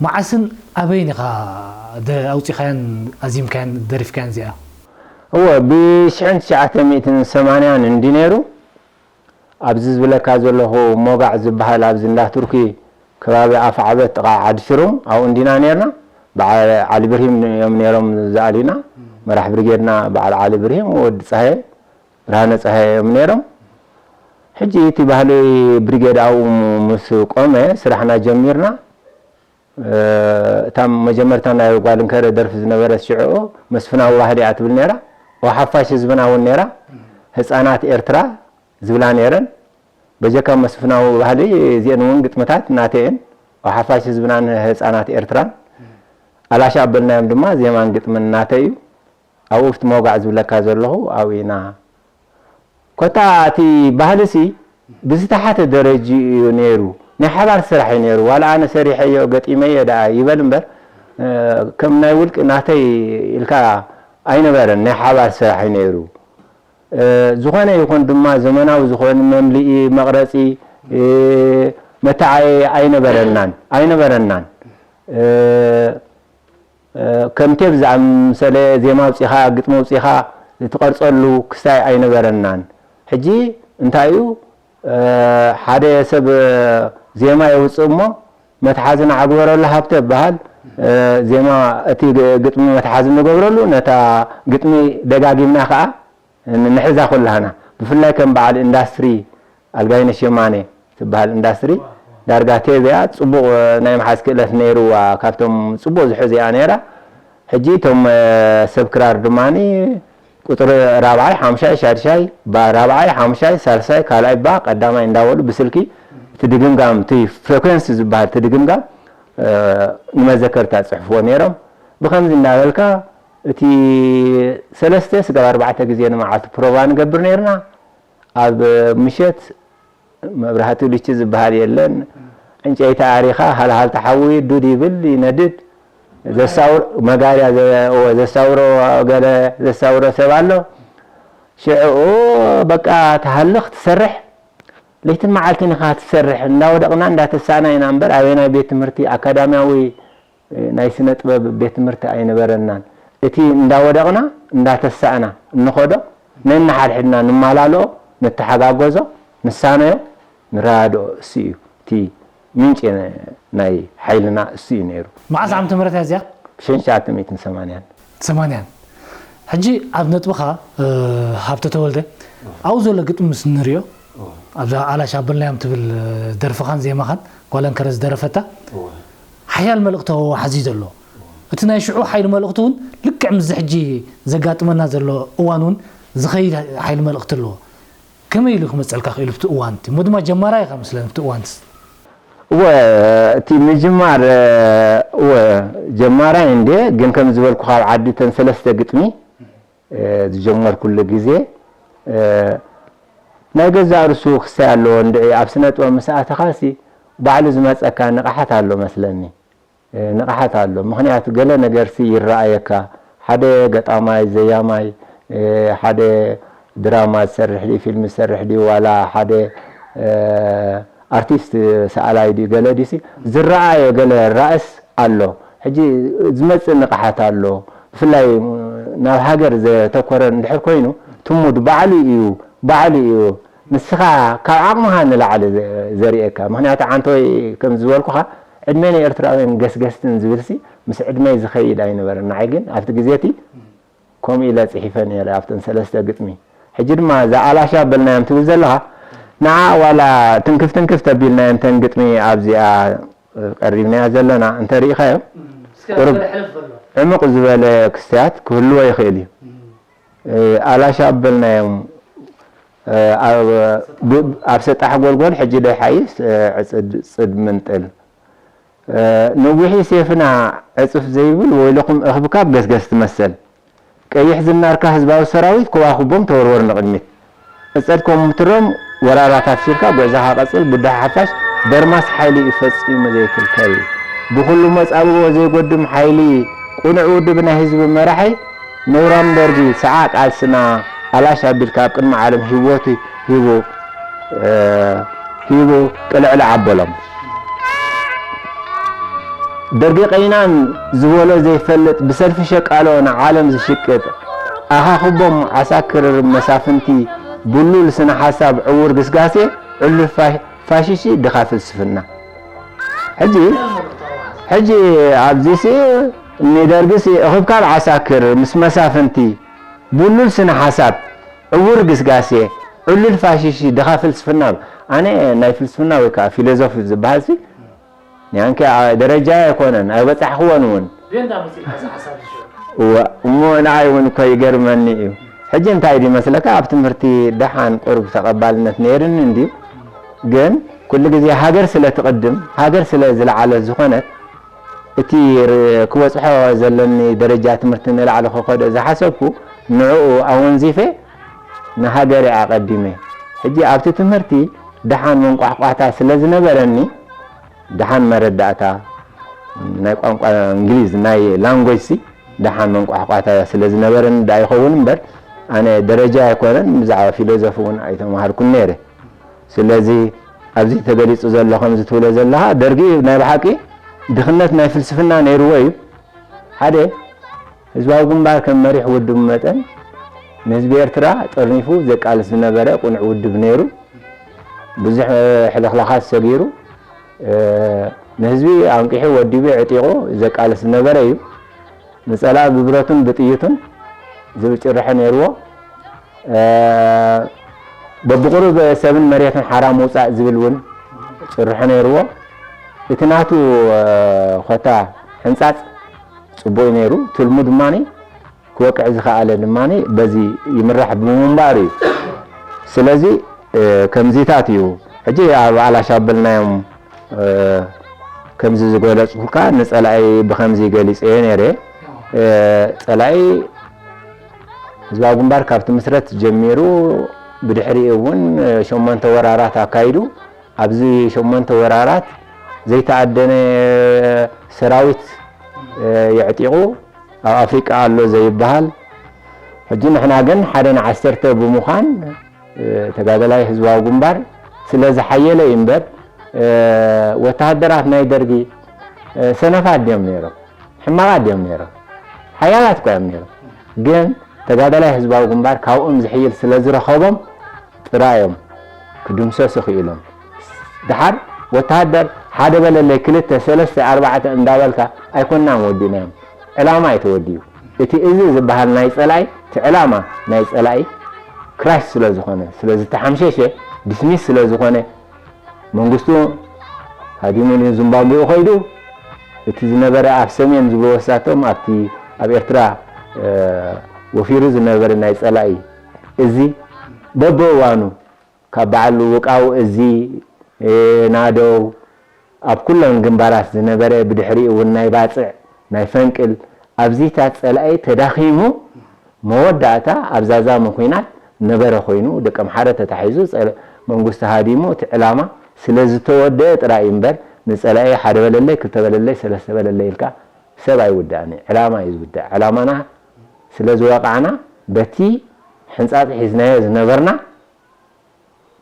መዓስን ኣበይን ኢኻ ኣውፂኻያን ኣዚምካያን ደሪፍካያን እዚኣ? እወ፣ ብሽሕን ትሽዓተ ሚእትን ሰማንያን እንዲ ነይሩ። ኣብዚ ዝብለካ ዘለኹ ሞጋዕ ዝበሃል ኣብዚ እንዳ ቱርኪ ከባቢ ኣፍዓበት ጥቓ ዓዲ ሽሩም ኣብኡ እንዲና ነርና። በዓል ዓሊ ብርሂም እዮም ነይሮም ዝኣልዩና። መራሕ ብሪጌድና በዓል ዓሊ ብርሂም፣ ወዲ ጸሃየ፣ ብርሃነ ጸሃየ እዮም ነይሮም። ሕጂ እቲ ባህሊ ብሪጌድ ኣብኡ ምስ ቆመ ስራሕና ጀሚርና። እታ መጀመርታ ናይ ጓል እንከረ ደርፊ ዝነበረት ሽዕኡ መስፍናዊ ባህሊ እያ ትብል ነይራ። ኦ ሓፋሽ ህዝብና እውን ነይራ። ህፃናት ኤርትራ ዝብላ ነይረን። በጀካ መስፍናዊ ባህሊ እዚአን እውን ግጥምታት ናተይ እየን። ኦ ሓፋሽ ህዝብናን ህፃናት ኤርትራን ኣላሽ ኣበልናዮም ድማ ዜማን ግጥምን ናተይ እዩ። ኣብኡ ኣብቲ መውጋዕ ዝብለካ ዘለኹ ኣብኡ ኢና። ኮታ እቲ ባህልሲ ብዝተሓተ ደረጅኡ እዩ ነይሩ። ናይ ሓባር ስራሕ እዩ ነይሩ። ዋላ ኣነ ሰሪሐዮ ገጢመዮ ደኣ ይበል እምበር ከም ናይ ውልቂ ናተይ ኢልካ ኣይነበረን። ናይ ሓባር ስራሕ እዩ ነይሩ። ዝኾነ ይኹን ድማ ዘመናዊ ዝኾነ መምልኢ፣ መቕረፂ፣ መተዓየ ኣይነበረናን ኣይነበረናን። ከም ቴፕ ዝኣምሰለ ዜማ ኣውፂኻ ግጥሚ ኣውፂኻ ትቐርፀሉ ክስታይ ኣይነበረናን። ሕጂ እንታይ እዩ ሓደ ሰብ ዜማ የውፅእ እሞ መትሓዚ ንዓግበረሉ ሃብተ ይበሃል። ዜማ እቲ ግጥሚ መትሓዚ ንገብረሉ ነታ ግጥሚ ደጋጊምና ከዓ ንሕዛ ኩላህና ብፍላይ ከም በዓል ኢንዳስትሪ ኣልጋይነሽ የማነ ትበሃል ኢንዳስትሪ ዳርጋ ቴብ እያ። ፅቡቕ ናይ ምሓዝ ክእለት ነይርዋ። ካብቶም ፅቡቕ ዝሕዝ እያ ነይራ። ሕጂ እቶም ሰብ ክራር ድማ ቁፅሪ ራብዓይ ሓሙሻይ ሻድሻይ ባ ራብዓይ ሓሙሻይ ሳልሳይ ካልኣይ ባ ቀዳማይ እንዳበሉ ብስልኪ እቲ ድግምጋም እቲ ፍሬኮንሲ ዝበሃል እቲ ድግምጋም ንመዘከርታ ፅሕፍዎ ነይሮም። ብከምዚ እንዳበልካ እቲ ሰለስተ ስጋብ ኣርባዕተ ግዜ ንመዓልቲ ፕሮቫ ንገብር ነይርና። ኣብ ምሸት መብራህቲ ልቺ ዝበሃል የለን። ዕንጨይቲ ኣሪኻ ሃልሃልቲ ሓዊ ዱድ ይብል ይነድድ። ዘሳውር መጋርያ ዘሳውሮ ገለ ዘሳውሮ ሰብ ኣሎ። ሽዕኡ በቃ ትሃልኽ ትሰርሕ ለይትን መዓልትን ኢኻ ትሰርሕ። እንዳወደቕና እንዳተሳእና ኢና እምበር ኣበየናይ ቤት ትምህርቲ ኣካዳሚያዊ ናይ ስነ ጥበብ ቤት ትምህርቲ ኣይነበረናን። እቲ እንዳወደቕና እንዳተሳእና እንኸዶ ነንሓድሕድና ንማላልኦ፣ ንተሓጋገዞ፣ ንሳነዮ፣ ንረዳድኦ እሱ እዩ እቲ ምንጪ ናይ ሓይልና እሱ እዩ ነይሩ። መዓስ ዓመተ ምህረት እያ እዚኣ? ሸንሻተ ሚእትን ሰማንያን። ሰማንያን። ሕጂ ኣብ ነጥብኻ ሃብተ ተወልደ ኣብኡ ዘሎ ግጥሚ ምስ እንሪኦ ኣብዛ ኣላሽ ኣበልናዮም ትብል ደርፍኻን ዜማኻን ጓል ኣንከረ ዝደረፈታ ሓያል መልእኽቲ ሃወ ሓዚዙ ኣሎ። እቲ ናይ ሽዑ ሓይሊ መልእኽቲ እውን ልክዕ ምስዚ ሕጂ ዘጋጥመና ዘሎ እዋን እውን ዝኸይድ ሓይሊ መልእኽቲ ኣለዎ። ከመይ ኢሉ ክመፀልካ ክኢሉ ብቲ እዋንቲ እሞ ድማ ጀማራይ ኢኻ መስለኒ ብቲ እዋንትስ? እወ እቲ ምጅማር እወ ጀማራይ እንደ ግን ከም ዝበልኩ ካብ ዓዲ ተን ሰለስተ ግጥሚ ዝጀመርኩሉ ግዜ ናይ ገዛእ ርእሱ ክስታይ ኣለዎ። እንድዒ ኣብ ስነ ጥበብ ምስ ኣተኻሲ ባዕሉ ዝመፀካ ንቕሓት ኣሎ መስለኒ። ንቕሓት ኣሎ። ምኽንያቱ ገለ ነገርሲ ይረኣየካ። ሓደ ገጣማይ፣ ዘያማይ፣ ሓደ ድራማ ዝሰርሕ ድዩ፣ ፊልም ዝሰርሕ ድዩ፣ ዋላ ሓደ ኣርቲስት ሰኣላይ ድዩ፣ ገለ ድዩሲ ዝረኣዮ ገለ ራእስ ኣሎ። ሕጂ ዝመጽእ ንቕሓት ኣሎ። ብፍላይ ናብ ሃገር ዘተኮረ እንድሕር ኮይኑ ትሙድ ባዕሉ እዩ፣ ባዕሉ እዩ። ንስኻ ካብ ዓቕምኻ ንላዕሊ ዘርእየካ። ምኽንያቱ ዓንተወይ ከም ዝበልኩኻ ዕድመ ናይ ኤርትራውያን ገስገስትን ዝብልሲ ምስ ዕድመይ ዝኸይድ ኣይነበረን። ንዓይ ግን ኣብቲ ግዜ እቲ ከምኡ ኢለ ጽሒፈ ነይረ ኣብተን ሰለስተ ግጥሚ። ሕጂ ድማ እዛ ኣላሻ በልናዮም ትብል ዘለኻ ንዓ ዋላ ትንክፍ ትንክፍ ተቢልናየን ተን ግጥሚ ኣብዚኣ ቀሪብናያ ዘለና እንተ ርኢኻዮ ቁሩብ ዕምቕ ዝበለ ክስታት ክህልዎ ይኽእል እዩ። ኣላሻ ኣበልናዮም ኣብ ሰጣሕ ጎልጎል ሕጂ ዶ ይሓይስ ዕፅድ ፅድ ምንጥል ነዊሒ ሴፍና ዕፅፍ ዘይብል ወይለኹም እኽብካብ ገስገስ ትመሰል ቀይሕ ዝናርካ ህዝባዊ ሰራዊት ከዋኽቦም ተወርወር ንቕድሚት። እጸድኮም ምትሮም ወራራት ኣፍሲርካ ጉዕዞኻ ቀጽል፣ ብድሆ ሓፋሽ ደርማስ ሓይሊ እዩ ፈጺሙ ዘይክልከል። ብኹሉ መጻብቦ ዘይጎድም ሓይሊ፣ ቅኑዕ ውድብ ናይ ህዝቢ መራሒ፣ ነውራም ደርጊ ሰዓዕ ቃልስና ኣላሽ ኣቢልካ ኣብ ቅድሚ ዓለም ህይወቱ ሂቡ፣ እ፣ ሂቡ ቅልዕልዕ ኣበሎም። ደርጊ ቀይናን ዝበሎ ዘይፈልጥ ብሰልፊ ሸቃሎ ንዓለም ዝሽቅጥ ኣኻኽቦም ዓሳክር መሳፍንቲ ብሉል ስነ ሓሳብ ዕውር ግስጋሴ ዕሉል ፋ- ፋሽሺ ድኻ ፍልስፍና። ሕጂ ሕጂ ኣብዚሲ ንደርግሲ እኽብካብ ዓሳክር ምስ መሳፍንቲ ብሉል ስነ ሓሳብ ዕውር ግስጋሴ ዕሉል ፋሽሺ ድኻ ፍልስፍና። ኣነ ናይ ፍልስፍና ወይ ከዓ ፊሎዞፊ ዝበሃል ሲ ያንከ ደረጃ ኣይኮነን ኣይበጻሕክዎን እውን። ቤንዳ መጽእ እዚ ሓሳብ ዝሽዑ እወ እሞ ንዓይ እውን እኮ ይገርመኒ እዩ። ሕጂ እንታይ ድዩ መስለካ ኣብ ትምህርቲ ደሓን ቁሩብ ተቐባልነት ነይርኒ እንድዩ። ግን ኩሉ ግዜ ሃገር ስለ ትቕድም ሃገር ስለ ዝለዓለት ዝኾነት እቲ ር- ክበጽሖ ዘለኒ ደረጃ ትምህርቲ ንላዕሊ ክኸዶ ዝሓሰብኩ ንዕኡ ኣወንዚፈ ንሃገረ ኣቐዲመ። ሕጂ ኣብቲ ትምህርቲ ደሓን መንቋሕቋሕታ ስለ ዝነበረኒ ደሓን መረዳእታ ናይ ቋንቋ እንግሊዝ ናይ ላንጎጅ ሲ ደሓን መንቋሕቋሕታ ስለ ዝነበረኒ ዳ ይኸውን እምበር ኣነ ደረጃ ኣይኮነን ብዛዕባ ፊሎዞፊ እውን ኣይተማሃርኩን ነይረ። ስለዚ ኣብዚ ተገሊጹ ዘሎ ከምዚ ትብሎ ዘለኻ ደርጊ ናይ ብሓቂ ድኽነት ናይ ፍልስፍና ነይርዎ እዩ። ሓደ ህዝባዊ ግንባር ከም መሪሕ ውድብ መጠን ንህዝቢ ኤርትራ ጠርኒፉ ዘቃልስ ዝነበረ ቁኑዕ ውድብ ነይሩ። ብዙሕ ሕልኽላኻት ሰጊሩ ንህዝቢ ኣንቂሑ ወዲቡ ዕጢቑ ዘቃልስ ዝነበረ እዩ። ንጸላኢ ብብረቱን ብጥይቱን ዝብል ጭርሖ ነይርዎ። በብቑሩብ ሰብን መሬትን ሓራ ምውጻእ ዝብል እውን ጭርሖ ነይርዎ። እቲ ናቱ ኮታ ሕንጻጽ ጽቡቕ ነይሩ። ትልሙ ድማ ክወቅዕ ዝኸኣለ ድማ በዚ ይምራሕ ብምንባሩ እዩ። ስለዚ ከምዚታት እዩ። ሕጂ ኣብ ኣላሽ ኣበልናዮም ከምዚ ዝገለጽኩልካ ንጸላኢ ብከምዚ ገሊጸዮ ነይረ። ጸላኢ ህዝባዊ ግንባር ካብ ትምስረት ጀሚሩ ብድሕሪኡ እውን ሸሞንተ ወራራት ኣካይዱ። ኣብዚ ሸሞንተ ወራራት ዘይተኣደነ ሰራዊት የዕጢቑ ኣብ ኣፍሪቃ ኣሎ ዘይበሃል። ሕጂ ንሕና ግን ሓደ ንዓሰርተ ብምዃን ተጋደላይ ህዝባዊ ግንባር ስለ ዝሓየለ እዩ እምበር ወተሃደራት ናይ ደርጊ ሰነፋት ድዮም ነይሮም? ሕማቓት ድዮም ነይሮም? ሓያላት እኳ እዮም ነይሮም። ግን ተጋዳላይ ህዝባዊ ግንባር ካብኦም ዝሕይል ስለ ዝረኸቦም ጥራይ እዮም ክድምሰሱ ክኢሎም። ደሓር ወተሃደር ሓደ በለለይ ክልተ ሰለስተ ኣርባዕተ እንዳበልካ ኣይኮናን ወዲእናዮም። ዕላማ እዩ ተወዲኡ። እቲ እዚ ዝበሃል ናይ ጸላኢ እቲ ዕላማ ናይ ጸላኢ ክራሽ ስለ ዝኾነ ስለ ዝተሓምሸሸ ዲስሚስ ስለ ዝኾነ መንግስቱ ሃዲሙ ንዝምባብዌኡ ከይዱ እቲ ዝነበረ ኣብ ሰሜን ዝብልዎ ሳቶም ኣብቲ ኣብ ኤርትራ ወፊሩ ዝነበረ ናይ ጸላኢ እዚ በብእዋኑ ካብ በዓል ውቃው እዚ ናደው ኣብ ኩለን ግንባራት ዝነበረ ብድሕሪኡ እውን ናይ ባጽዕ ናይ ፈንቅል ኣብዚታት ጸላኢ ተዳኺሙ መወዳእታ ኣብ ዛዛሚ ኲናት ነበረ ኮይኑ ደቀምሓረ ተታሒዙ መንግስቱ ሃዲሙ እቲ ዕላማ ስለ ዝተወደአ ጥራይ እዩ እምበር ንጸላኢ ሓደ በለለይ ክልተ በለለይ ሰለስተ በለለይ ኢልካ ሰብ ኣይውዳእን እዩ። ዕላማ እዩ ዝውዳእ። ዕላማና ስለ ዝወቃዕና በቲ ሕንጻጽ ሒዝናዮ ዝነበርና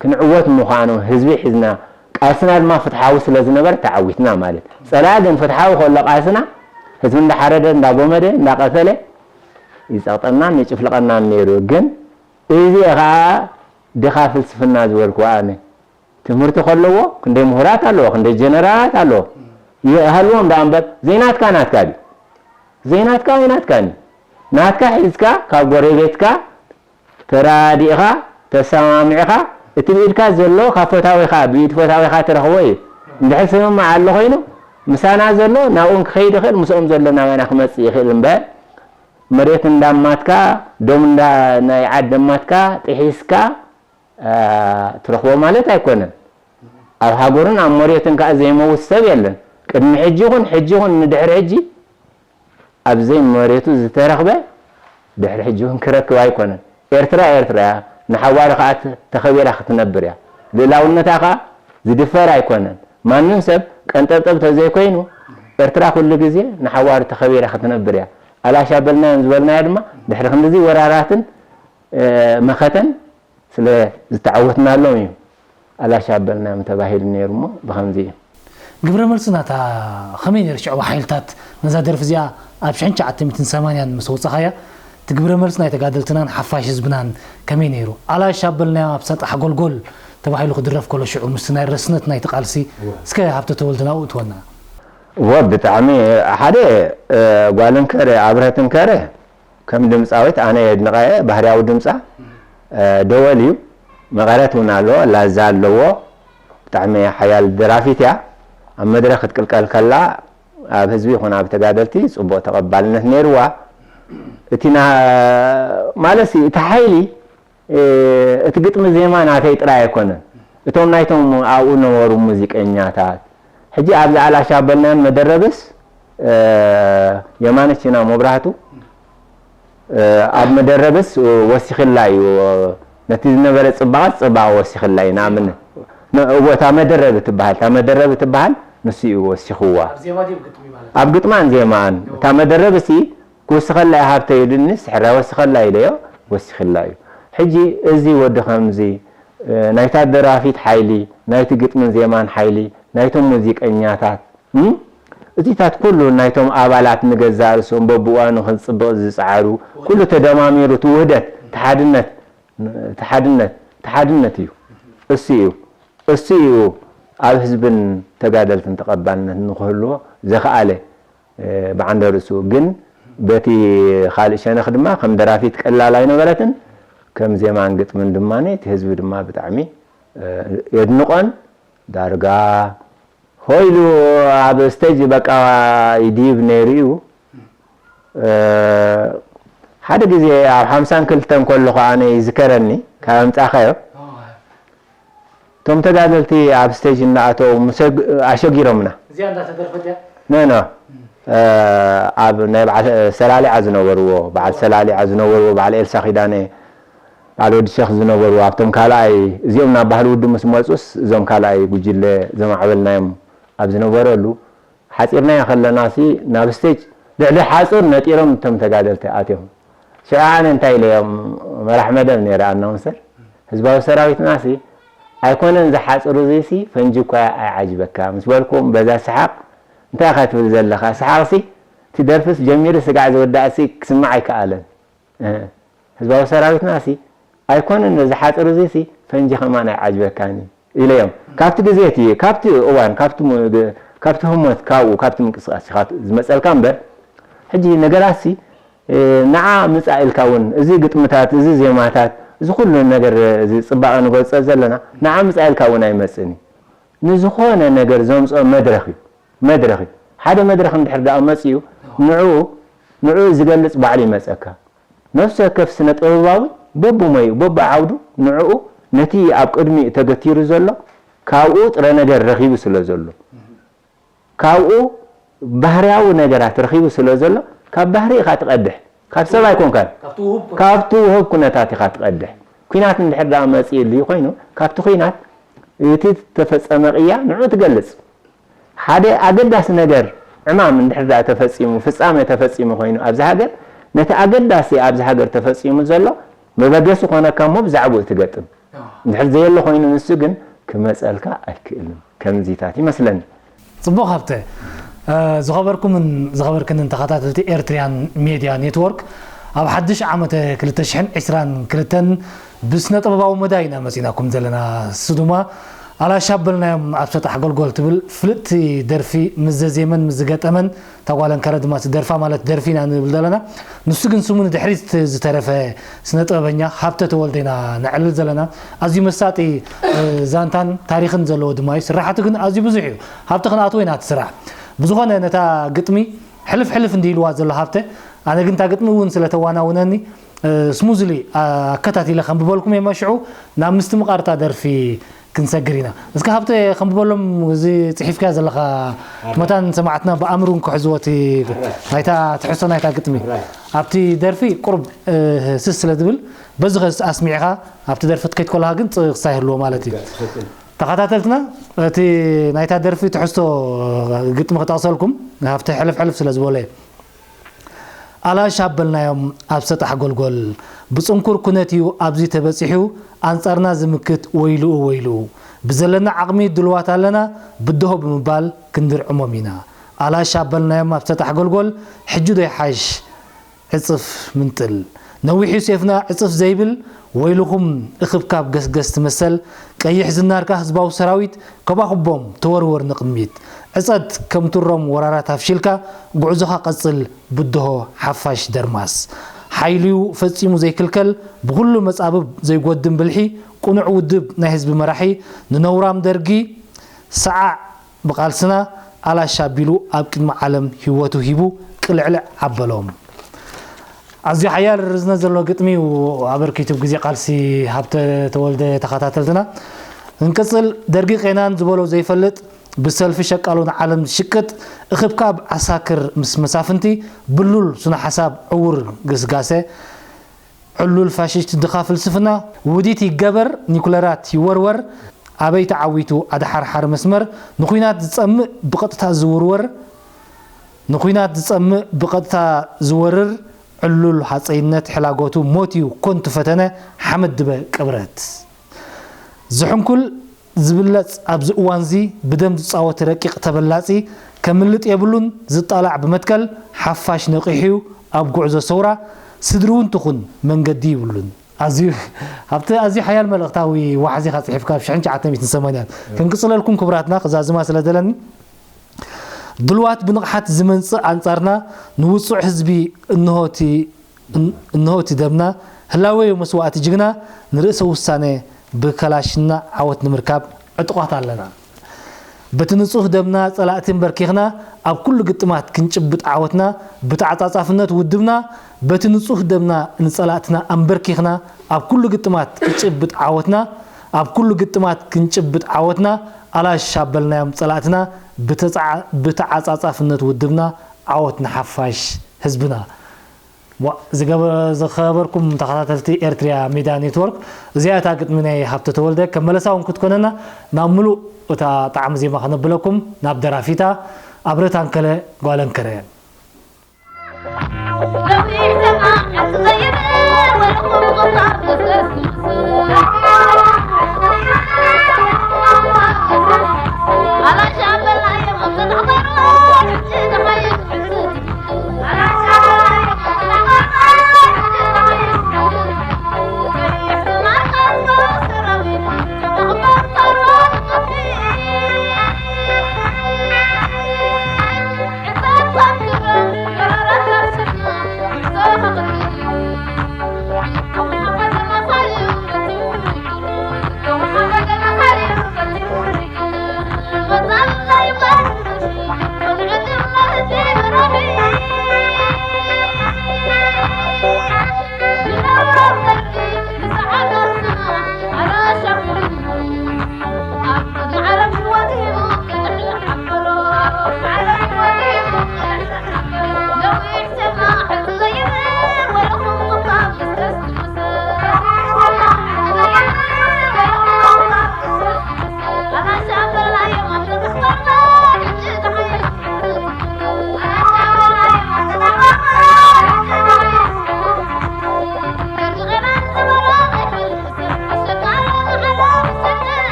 ክንዕወት ምዃኑ ህዝቢ ሒዝና ቃልስና ድማ ፍትሓዊ ስለ ዝነበረ ተዓዊትና ማለት ጸላኢ ግን ፍትሓዊ ከሎ ቃልስና ህዝቢ እንዳሓረደ እንዳጎመደ እንዳቀተለ ይጸቕጠናን ይጭፍልቐናን ነይሩ ግን እዚ ኸዓ ድኻ ፍልስፍና ዝበልኩ ኣነ ትምህርቲ ከለዎ ክንደይ ምሁራት ኣለዎ ክንደይ ጀነራላት ኣለዎ ይሃልዎም ደኣ እምበር ዘይናትካ ናትካ ድዩ ዘይናትካ ኣይናትካን እዩ ናትካ ሒዝካ ካብ ጎረቤትካ ተራዲእኻ ተሰማሚዕኻ እቲ ብኢድካ ዘሎ ካብ ፈታዊኻ ብኢድ ፈታዊኻ ትረኽቦ እዩ እንድሕር ስምምዕ ኣሎ ኮይኑ ምሳና ዘሎ ናብኡ ክኸይድ ይኽእል ምስኦም ዘሎ ናባና ክመፅእ ይኽእል እምበር መሬት እንዳማትካ ዶም ናይ ዓድ ደማትካ ጥሒስካ ትረኽቦ ማለት ኣይኮነን ኣብ ሃገሩን ኣብ መሬቱን ከዓ ዘይመውት ሰብ የለን ቅድሚ ሕጂ ይኹን ሕጂ ይኹን ንድሕሪ ሕጂ ኣብ ዘይመሬቱ ዝተረኽበ ድሕሪ ሕጂ እውን ክረክብ ኣይኮነን። ኤርትራ ኤርትራ እያ፣ ንሓዋሩ ከኣ ተ-፣ ተኸቢራ ክትነብር እያ። ልእላውነታ ከኣ ዝድፈር ኣይኮነን። ማንም ሰብ ቀንጠብጠብ ተዘይኮይኑ፣ ኤርትራ ኩሉ ግዜ ንሓዋሩ ተኸቢራ ክትነብር እያ። ኣላሻ በልናዮም ዝበልናዮ ድማ ድሕሪ ክንድዚ ወራራትን፣ እ፣ መኸተን ስለ ዝተዓወትናሎም እዩ ኣላሻ በልናዮም ተባሂሉ ነይሩ እሞ ብኸምዚ እዩ። ግብረ መልሲ ናታ ከመይ ነይሩ? ሽዑ ሓይልታት ነዛ ደርፊ እዚኣ ኣብ ሽሕን ትሽዓተ ሚእትን ሰማንያን ምስ ኣውጻኻያ፣ እቲ ግብረ መልሲ ናይ ተጋደልትናን ሓፋሽ ህዝብናን ከመይ ነይሩ? ኣላሻ በልናዮም ኣብ ሰጣሕ ጎልጎል ተባሂሉ ክድረፍ ከሎ ሽዑ ምስቲ ናይ ረስነት ናይቲ ቃልሲ፣ እወ። እስከ ሃብተ ተወልደ ናብኡ እትወና። እወ፣ ብጣዕሚ ሓደ፣ እ፣ ጓል እንከረ ኣብረህት እንከረ ከም ድምጻዊት ኣነ የድንቐየ፣ ባህርያዊ ድምጻ፣ እ፣ ደወል እዩ። መቐረት እውን ኣለዎ፣ ላዛ ኣለዎ። ብጣዕሚ ሓያል ደራፊት እያ። ኣብ መድረኽ ክትቅልቀል ከላ ኣብ ህዝቢ ይኹን ኣብ ተጋደልቲ ጽቡቕ ተቐባልነት ነይርዋ። እቲ ና-፣ ማለትሲ እቲ ሓይሊ፣ እ፣ እቲ ግጥሚ ዜማ ናተይ ጥራይ ኣይኮነን። እቶም ናይቶም ኣብኡ ነበሩ ሙዚቀኛታት። ሕጂ ኣብዚ ኣላሻ በልናዮን መደረብስ፣ እ፣ የማነች እና መብራህቱ፣ እ፣ ኣብ መደረብስ ወሲኽላ እዩ። ነቲ ዝነበረ ጽባቐ ጽባቐ ወሲኽላ እዩ። ንኣብነት፣ ነ-፣ እወ፣ እታ መደረብ እትበሃል፣ እታ መደረብ እትበሃል ንሱ እዩ ወሲኽዋ። ኣብ ዜማ ድዩ ኣብ ግጥሚ ማለት? ኣብ ግጥማን ዜማን። እታ መደረብ እሲ ክውስኸላ እዩ ሃብተ ኢሉኒ፣ ስሕራ ወስኸላ ኢለዮ፣ ወሲኽላ እዩ። ሕጂ እዚ ወዲ ከምዚ፣ እ፣ ናይታ ደራፊት ሓይሊ፣ ናይቲ ግጥምን ዜማን ሓይሊ፣ ናይቶም ሙዚቀኛታት፣ እም? እዚታት ኩሉ ናይቶም ኣባላት ንገዛእ ርእሶም በብእዋኑ ክንጽብቕ ዝጸዓሩ፣ ኩሉ ተደማሚሩ እቲ ውህደት፣ እቲ ሓድነት፣ እቲ ሓድነት፣ እቲ ሓድነት እዩ። እሱ እዩ። እሱ እዩ ኣብ ህዝብን ተጋደልትን ተቐባልነት ንክህልዎ ዘኽኣለ፣ እ፣ ብዓንደ ርእሱ። ግን በቲ ካልእ ሸነኽ ድማ ከም ደራፊት ቀላል ኣይነበረትን። ከም ዜማን ግጥምን ድማ እቲ ህዝቢ ድማ ብጣዕሚ፣ እ፣ የድንቖን። ዳርጋ ሆይሉ ኣብ ስቴጅ በቃ ይድይብ ነይሩ እዩ። እ፣ ሓደ ግዜ ኣብ ሓምሳን ክልተን ከለኹ ኣነ ይዝከረኒ፣ ካብ ኣምጻኻዮ። እቶም ተጋደልቲ ኣብ ስቴጅ እናኣተው ምስ ኣግ-፣ ኣሸጊሮምና። እዚኣ እንዳተደርፈት እያ? ኖ፣ ኖ። እ፣ ኣብ ናይ በዓል ሰላሊዓ ዝነበርዎ፣ በዓል ሰላሊዓ ዝነበርዎ፣ በዓል ኤልሳ ኪዳነ፣ በዓል ወዲ ሸኽ ዝነበርዎ፣ ኣብቶም ካልኣይ፣ እዚኦም ናብ ባህሊ ውድብ ምስ መጹስ፣ እዞም ካልኣይ ጉጅለ ዘማዕበልናዮም ኣብ ዝነበረሉ፣ ሓጺርናዮ ከለናሲ ናብ ስቴጅ ልዕሊ ሓጹር ነጢሮም እቶም ተጋደልቲ ኣትዮም። ሽዑ ኣነ እንታይ ኢለዮም፣ መራሕ መደብ ነይረ ኣናውንሰር፣ ህዝባዊ ሰራዊትናሲ ኣይኮነን ዝሓጽሩ እዚሲ ፈንጂ እኳ ኣይዓጅበካ ምስ በልኩም በዛ ሰሓቕ እንታይ ኢኻ ትብል ዘለኻ? ሰሓቕሲ እቲ ደርፍስ ጀሚሩ ስጋዕ ዝወዳእሲ ክስማዕ ኣይከኣለን። እ፣ ህዝባዊ ሰራዊትናሲ ኣይኮነን ነዚ ሓጽር እዚሲ ፈንጂ ከማን ኣይዓጅበካን እዩ ኢለዮም። ካብቲ ግዜ እቲ፣ ካብቲ እዋን፣ ካብቲ ሙ-፣ ግ-፣ ካብቲ ህሞት፣ ካብኡ፣ ካብቲ ምንቅስቃስ ኢኻ ዝመጸልካ እምበር፣ ሕጂ ነገራትሲ፣ እ፣ ንዓ ምጻእ ኢልካ እውን፣ እዚ ግጥምታት፣ እዚ ዜማታት፣ እዚ ኩሉ ነገር፣ እዚ ጽባቐ ንገልጾ ዘለና፣ ንዓ ምጻእ ኢልካ እውን ኣይመጽእን እዩ። ንዝኾነ ነገር ዘምጽኦ መድረኽ እዩ። መድረኽ እዩ። ሓደ መድረኽ እንድሕር ደኣ መጺኡ፣ ንዕኡ፣ ንዕኡ ዝገልጽ ባዕሉ ይመጸካ። ነፍሲ ወከፍ ስነ ጥበባዊ በብሞይኡ፣ በብዓውዱ ንዕኡ ነቲ ኣብ ቅድሚኡ ተገቲሩ ዘሎ ካብኡ ጥረ ነገር ረኺቡ ስለ ዘሎ፣ ካብኡ ባህርያዊ ነገራት ረኺቡ ስለ ዘሎ፣ ካብ ባህሪ ኢኻ ትቐድሕ፣ ካብ ሰብ ኣይኮንካን። ካብቲ ውሁብ ኩነታት። ካብቲ ውሁብ ኩነታት ኢኻ ትቐድሕ። ኲናት እንድሕር ደኣ መጺኡ ኢሉ ኮይኑ፣ ካብቲ ኲናት እቲ ተፈጸመ ቅያ ንዕኡ ትገልጽ። ሓደ ኣገዳሲ ነገር፣ ዕማም እንድሕር ደኣ ተፈጺሙ፣ ፍጻመ ተፈጺሙ ኮይኑ ኣብዚ ሃገር፣ ነቲ ኣገዳሲ ኣብዚ ሃገር ተፈጺሙ ዘሎ መበገሲ ኮነካ እሞ ብዛዕባኡ ትገጥም። ኣዎ። እንድሕር ዘየሎ ኮይኑ ንሱ ግን ክመጸልካ ኣይክእልን። ከምዚታት ይመስለኒ። ጽቡቕ ሃብተ፣ እ፣ ዝኸበርኩምን ዝኸበርክንን ተኸታተልቲ ኤርትርያን ሜድያ ኔትወርክ፣ ኣብ ሓድሽ ዓመተ ክልተ ሽሕን ዕስራን ክልተን ብስነ ጥበባዊ መዳይ ኢና መጺናኩም ዘለና። እሱ ድማ ኣላሻ በልናዮም ኣብ ሰጣሕ ጎልጎል ትብል ፍልጥቲ ደርፊ ምስ ዘዜመን ምስ ዝገጠመን፣ እታ ጓል እንከረ ድማ ትደርፋ ማለት ደርፊ ኢና ንብል ዘለና። ንሱ ግን ስሙ ንድሕሪት ዝተረፈ ስነ ጥበበኛ ሃብተ ተወልደ ኢና ነዕልል ዘለና። ኣዝዩ መሳጢ፣ እ፣ ዛንታን ታሪኽን ዘለዎ ድማ እዩ። ስራሓቱ ግን ኣዝዩ ብዙሕ እዩ። ሃብተ ክንኣትዎ ኢና እቲ ስራሕ። ብዝኾነ ነታ ግጥሚ ሕልፍ ሕልፍ እንዲ ኢልዋ ዘሎ ሃብተ፣ ኣነ ግን እታ ግጥሚ እውን ስለ ተዋናውነኒ፣ እ፣ ስሙዝሊ፣ ኣ-፣ ኣከታቲለ ከንብበልኩም እየ። መሽዑ ናብ ምስትምቓር እታ ደርፊ ክንሰግር ኢና። እስከ ሃብተ፣ ከንብበሎም፣ እዚ ጽሒፍካዮ ዘለኻ፣ መታን ሰማዕትና ብኣእምሩ ክሕዝዎ እቲ ናይታ ትሕዝቶ ናይታ ግጥሚ። ኣብቲ ደርፊ ቁሩብ ስስ ስለ ዝብል፣ በዚ ከስ ኣስሚዕኻ ኣብቲ ደርፊ ክትከይድ ከለኻ ግን ጽ ክሳይ ህልዎ ማለት እዩ። ተኸታተልትና፣ እቲ ናይታ ደርፊ ትሕዝቶ ግጥሚ ክጠቕሰልኩም፣ ሃብተ ሕልፍ ሕልፍ ስለ ዝበሎ እዩ። ኣላሽ ኣበልናዮም ኣብ ሰጣሕ ጎልጎል፣ ብጽንኩር ኩነት እዩ ኣብዚ ተበጺሑ፣ ኣንጻርና ዝምክት ወይልኡ ወይልኡ። ብዘለና ዓቕሚ ድልዋት ኣለና፣ ብድሆ ብምባል ክንድርዕሞም ኢና። ኣላሽ ኣበልናዮም ኣብ ሰጣሕ ጎልጎል፣ ሕጂ ዶ ይሓሽ ዕጽፍ ምንጥል። ነዊሑ ሴፍና ዕጽፍ ዘይብል፣ ወይልኹም እኽብካብ ገስገስ ትመሰል፣ ቀይሕ ዝናርካ ህዝባዊ ሰራዊት፣ ከባኹቦም ተወርወር ንቕድሚት። ዕጸት ከም ቱሮም ወራራት ኣፍሺልካ፣ ጉዕዞኻ ቀጽል ብድሆ ሓፋሽ ደርማስ። ሓይልዩ ፈጺሙ ዘይክልከል፣ ብኹሉ መጻብብ ዘይጎድም ብልሒ፣ ቅኑዕ ውድብ ናይ ህዝቢ መራሒ፣ ንነውራም ደርጊ ሰዓዕ ብቓልስና ኣላሽ ኣቢሉ ኣብ ቅድሚ ዓለም ህይወቱ ሂቡ ቅልዕልዕ ኣበሎም። ኣዝዩ ሓያል ርዝነት ዘለዎ ግጥሚ እዩ ኣበርኪቱ ግዜ ቃልሲ ሃብተ ተወልደ። ተኸታተልትና እንቅጽል። ደርጊ ቄናን ዝበሎ ዘይፈልጥ ብሰልፊ ሸቃሎ ንዓለም ዝሽቅጥ እኽብካብ ዓሳክር ምስ መሳፍንቲ ብሉል ስነ ሓሳብ ዕውር ግስጋሰ ዕሉል ፋሽስት ድኻ ፍልስፍና ውዲት ይገበር ኒኩለራት ይወርወር ኣበይ ተዓዊቱ ኣድሓርሓር መስመር ንኹናት ዝጸምእ ብቐጥታ ዝውርወር ንኹናት ዝጸምእ ብቐጥታ ዝወርር ዕሉል ሃጸይነት ሕላጎቱ ሞት እዩ ኮንቱ ፈተነ ሓመድ ድበ ቅብረት ዝሕንኩል ዝብለጽ ኣብዚ እዋንዚ ብደም ዝጻወት ረቂቕ ተበላጺ ከምልጥ የብሉን ዝጣላዕ ብመትከል ሓፋሽ ነቒሑ እዩ ኣብ ጉዕዞ ሰውራ ስድሪ እውን ትኹን መንገዲ ይብሉን። ኣዝዩ ኣብቲ ኣዝዩ ሓያል መልእኽታዊ ዋሕዚ ኢኻ ጽሒፍካ ኣብ ሽሕን ትሽዓተ ሚእትን ሰማንያን። ክንቅጽለልኩም ክቡራትና ክዛዝማ ስለ ደለኒ ድልዋት ብንቕሓት ዝመንጽእ ኣንጻርና ንውጹዕ ህዝቢ እንሆቲ እንሆ እቲ ደምና ህላወዩ መስዋእቲ ጅግና ንርእሰ ውሳነ ብከላሽና ዓወት ንምርካብ ዕጡቓት ኣለና። በቲ ንጹህ ደምና ጸላእቲ ኣንበርኪኽና ኣብ ኩሉ ግጥማት ክንጭብጥ ዓወትና ብተዓጻጻፍነት ውድብና በቲ ንጹህ ደምና ንጸላእትና ኣንበርኪኽና ኣብ ኩሉ ግጥማት ክንጭብጥ ዓወትና ኣብ ኩሉ ግጥማት ክንጭብጥ ዓወትና ኣላሽ ኣበልናዮም ጸላእትና ብተዓጻጻፍነት ውድብና ዓወት ንሓፋሽ ህዝብና። ዝኸበርኩም ተኸታተልቲ ኤርትርያ ሚድያ ኔትወርክ፣ እዚኣ እታ ግጥሚ ናይ ሃብተ ተወልደ። ከም መለሳ እውን ክትኮነና ናብ ምሉእ እታ ጣዕሚ ዜማ ከነብለኩም ናብ ደራፊታ ኣብረ ታንከለ ጓለንከረ።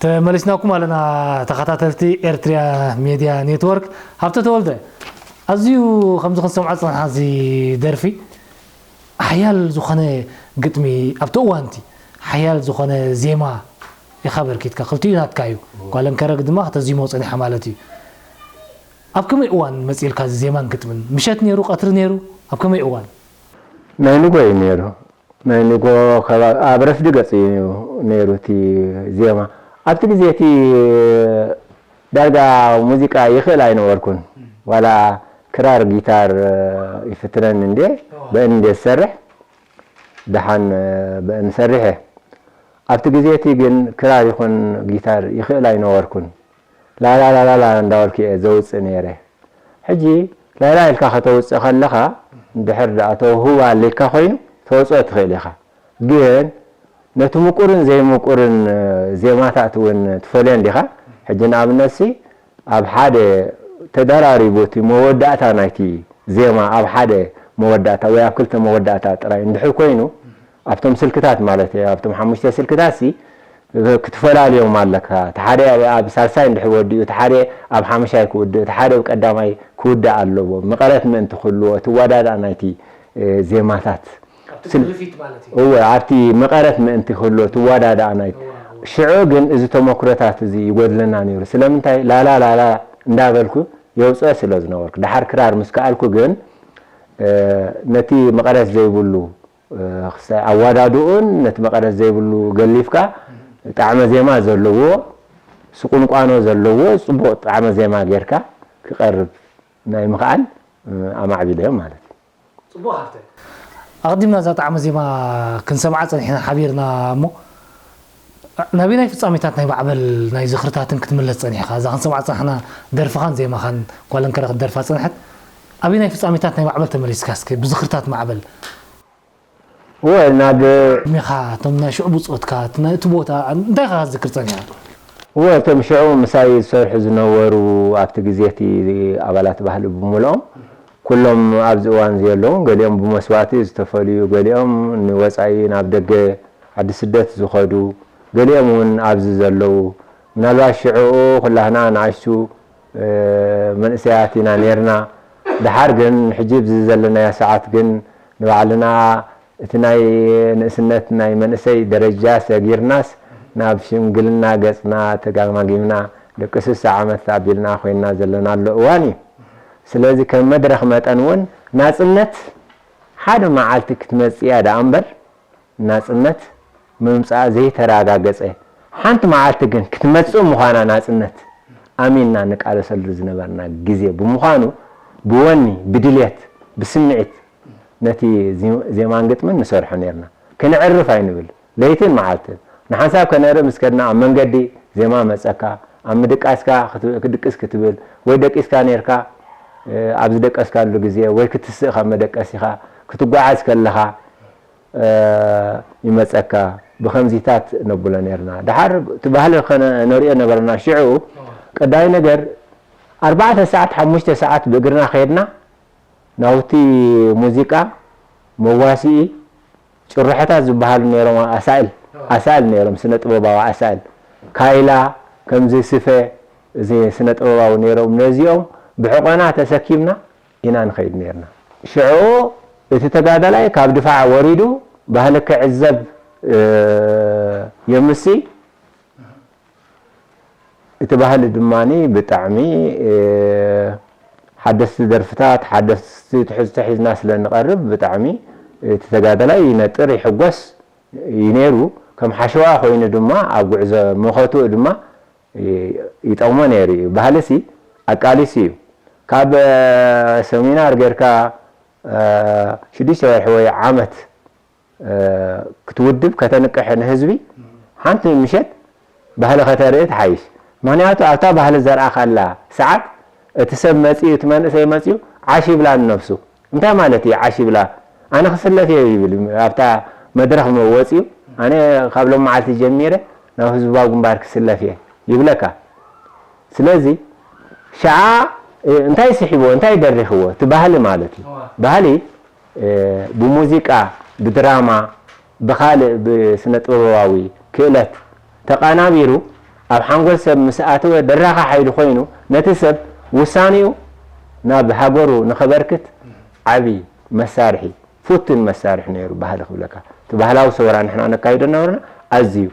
ተመሊስናኩም ኣለና ተኸታተልቲ ኤርትሪያ ሜድያ ኔትወርክ። ሃብተ ተወልደ፣ ኣዝዩ ከምዚ ክንሰምዖ ዝጸንሓ እዚ ደርፊ ሓያል ዝኾነ ግጥሚ ኣብቲ እዋንቲ ሓያል ዝኾነ ዜማ ኢኻ በርኪትካ፣ ክልቲኡ ናትካ እዩ። ጓለን ከረግ ድማ ከተዚሞ ጸኒሓ ማለት እዩ። ኣብ ከመይ እዋን መጺእልካ እዚ ዜማን ግጥምን? ምሸት ነይሩ፣ ቀትሪ ነይሩ? ኣብ ከመይ እዋን? ናይ ንጎ እዩ ነይሩ። ናይ ንጎ ኣብ ረፍዲ ገጽ እዩ ነይሩ እቲ ዜማ። ኣብቲ ግዜ እቲ ዳርጋ ሙዚቃ ይኽእል ኣይነበርኩን። ዋላ ክራር ጊታር ይፍትነኒ እንዴ፣ በእን እንዴ ዝሰርሕ፣ ደሓን በእን ሰርሕ እየ። ኣብቲ ግዜ እቲ ግን ክራር ይኹን ጊታር ይኽእል ኣይነበርኩን። ላላላላላ እንዳበልኩ እየ ዘውፅእ ነይረ። ሕጂ ላላ ኢልካ ከተውፅእ ከለኻ፣ እንድሕር ደኣ ተውህቦ ኣልካ ኮይኑ፣ ተውፅኦ ትኽእል ኢኻ። ግን ነቲ ምቁርን ዘይምቁርን ዜማታት እውን ትፈልዮ እንዲኻ። ሕጂ ንኣብነትሲ፣ ኣብ ሓደ ተደራሪቡ እቲ መወዳእታ ናይቲ ዜማ ኣብ ሓደ መወዳእታ ወይ ኣብ ክልተ መወዳእታ ጥራይ እንድሕር ኮይኑ፣ ኣብቶም ስልክታት ማለት እየ፣ ኣብቶም ሓሙሽተ ስልክታት ሲ ክትፈላልዮም ኣለካ። እቲ ሓደ ኣብ ሳልሳይ እንድሕር ወዲኡ፣ እቲ ሓደ ኣብ ሓሙሻይ ክውድእ፣ እቲ ሓደ ኣብ ቀዳማይ ክውዳእ ኣለዎ። መቐረት ምእንቲ ክህልዎ፣ እቲ ዋዳዳእ ናይቲ ዜማታት እወ፣ ኣብቲ መቐረት ምእንቲ ክህልዎ፣ እቲ ዋዳዳእ ናይቲ ሽዑ ግን እዚ ተመክሮታት እዚ ይጎድለና ነይሩ። ስለምንታይ ላላ ላላ እንዳበልኩ የውፅኦ ስለ ዝነበርኩ፣ ደሓር ክራር ምስ ከኣልኩ ግን ነቲ መቐረት ዘይብሉ ኣዋዳድኡን ነቲ መቐረት ዘይብሉ ገሊፍካ ጣዕመ ዜማ ዘለዎ ስቁንቋኖ ዘለዎ ፅቡቕ ጣዕመ ዜማ ጌርካ ክቐርብ ናይ ምኽኣል ኣማዕቢለዮ ማለት እዩ። ፅቡቕ ሃብተ። ኣቐዲምና እዛ ጣዕመ ዜማ ክንሰምዓ ፀኒሕና ሓቢርና እሞ ናበየናይ ፍጻሜታት ናይ ማዕበል ናይ ዝኽርታትን ክትምለስ ጸኒሕኻ? እዛ ክንሰምዓ ዝጸናሕና ደርፍኻን ዜማኻን ጓል እንከረ ክትደርፋ ዝጸንሐት ኣበየናይ ፍጻሜታት ናይ ማዕበል ተመሊስካ እስከ ብዝኽርታት ማዕበል? እወ ናብ ዕድሜኻ እቶም ናይ ሽዑ ብጾትካ እቲ ናይ እቲ ቦታ እንታይ ኢኻ ክትዝክር ጸኒሕካ? እወ እቶም ሽዑ ምሳይ ዝሰርሑ ዝነበሩ ኣብቲ ግዜ እቲ ኣባላት ባህሊ ብምልኦም ኩሎም ኣብዚ እዋን እዚ የለውን። ገሊኦም ብመስዋእቲ ዝተፈልዩ፣ ገሊኦም ንወጻኢ ናብ ደገ ዓዲ ስደት ዝኸዱ፣ ገሊኦም እውን ኣብዚ ዘለዉ፣ ምናልባት ሽዕኡ ኩላህና ንኣሽቱ መንእሰያት ኢና ኔርና። ደሓር ግን ሕጂ ኣብዚ ዘለናዮ ሰዓት ግን ንባዕልና እቲ ናይ ንእስነት ናይ መንእሰይ ደረጃ ሰጊርናስ ናብ ሽምግልና ገጽና ተጋማጊምና ደቂ ስሳ ዓመት ኣቢልና ኮይንና ዘለናሉ እዋን እዩ። ስለዚ ከም መድረኽ መጠን እውን ናጽነት ሓደ መዓልቲ ክትመጽእ እያ ደኣ እምበር ናጽነት ምምጻኣ ዘይተረጋገጸ፣ ሓንቲ መዓልቲ ግን ክትመጽእ ምዃና ናጽነት ኣሚንና ንቃለሰሉ ዝነበርና ግዜ ብምዃኑ፣ ብወኒ፣ ብድልየት፣ ብስምዒት ነቲ ዜማን ግጥምን ንሰርሖ ኔርና። ከነዕርፍ ኣይንብል፣ ለይትን መዓልትን። ንሓንሳብ ከነርኢ ምስ ከድና ኣብ መንገዲ ዜማ መጸካ፣ ኣብ ምድቃስካ ክድቅስ ክትብል ወይ ደቂስካ ኔርካ ኣብ ዝደቀስካሉ ግዜ ወይ ክትስእ ካብ መደቀሲኻ ክትጓዓዝ ከለኻ ይመጸካ። ብኸምዚታት ነብሎ ኔርና። ደሓር እቲ ባህሊ ከነርእዮ ነበረና። ሽዑ ቀዳይ ነገር ኣርባዕተ ሰዓት ሓሙሽተ ሰዓት ብእግርና ከድና ናውቲ ሙዚቃ፣ መዋስኢ፣ ጭርሖታት ዝበሃሉ ኔሮም። ኣሳእል ኣሳእል ኔሮም፣ ስነ ጥበባዊ ኣሳእል፣ ካይላ፣ ከምዚ ስፈ፣ እዚ ስነ ጥበባዊ ነይሮም፣ ነዚኦም ብሕቆና ተሰኪምና ኢና ንኸይድ ነይርና። ሽዑ እቲ ተጋዳላይ ካብ ድፋዕ ወሪዱ ባህሊ ክዕዘብ፣ እ፣ የምሲ። እቲ ባህሊ ድማ ብጣዕሚ፣ እ፣ ሓደስቲ ደርፍታት፣ ሓደስቲ ትሕዝቶ ሒዝና ስለ ንቐርብ ብጣዕሚ እቲ ተጋዳላይ ይነጥር፣ ይሕጎስ እዩ ነይሩ። ከም ሓሸዋ ኮይኑ ድማ ኣብ ጉዕዞ መኸትኡ ድማ ይ-፣ ይጠቕሞ ነይሩ እዩ። ባህልሲ ኣቃሊሱ እዩ። ካብ፣ እ፣ ሰሚናር ጌርካ፣ እ፣ ሽዱሽተ ወርሒ ወይ ዓመት፣ እ፣ ክትውድብ ከተንቅሕ ንህዝቢ ሓንቲ ምሸት ባህሊ ከተርኢ ትሓይሽ። ምኽንያቱ ኣብታ ባህሊ ዘርኣኻላ ሰዓት እቲ ሰብ መጺኡ፣ እቲ መንእሰይ መጺኡ ዓሽ ይብላ ንነብሱ። እንታይ ማለት እዩ ዓሽ ይብላ? ኣነ ክስለፍ እየ ይብል። ኣብታ መድረኽ መ-፣ ወጺኡ፣ ኣነ ካብ ሎም መዓልቲ ጀሚረ ናብ ህዝባዊ ግንባር ክስለፍ እየ ይብለካ። ስለዚ ሽዓ፣ እ፣ እንታይ ስሒብዎ፣ እንታይ ደሪኽዎ? እቲ ባህሊ ማለት እዩ። እዋ። ባህሊ፣ እ፣ ብሙዚቃ፣ ብድራማ፣ ብኻልእ ብስነ ጥበባዊ ክእለት ተቓናቢሩ ኣብ ሓንጎል ሰብ ምስ ኣተወ ደራኺ ሓይሊ ኮይኑ ነቲ ሰብ ውሳኔኡ ናብ ሃገሩ ንኸበርክት ዓቢ መሳርሒ፣ ፍቱን መሳርሒ ነይሩ ባህሊ ክብለካ። እቲ ባህላዊ ሰውራ ንሕና ነካይዶ ነበርና ኣዝዩ።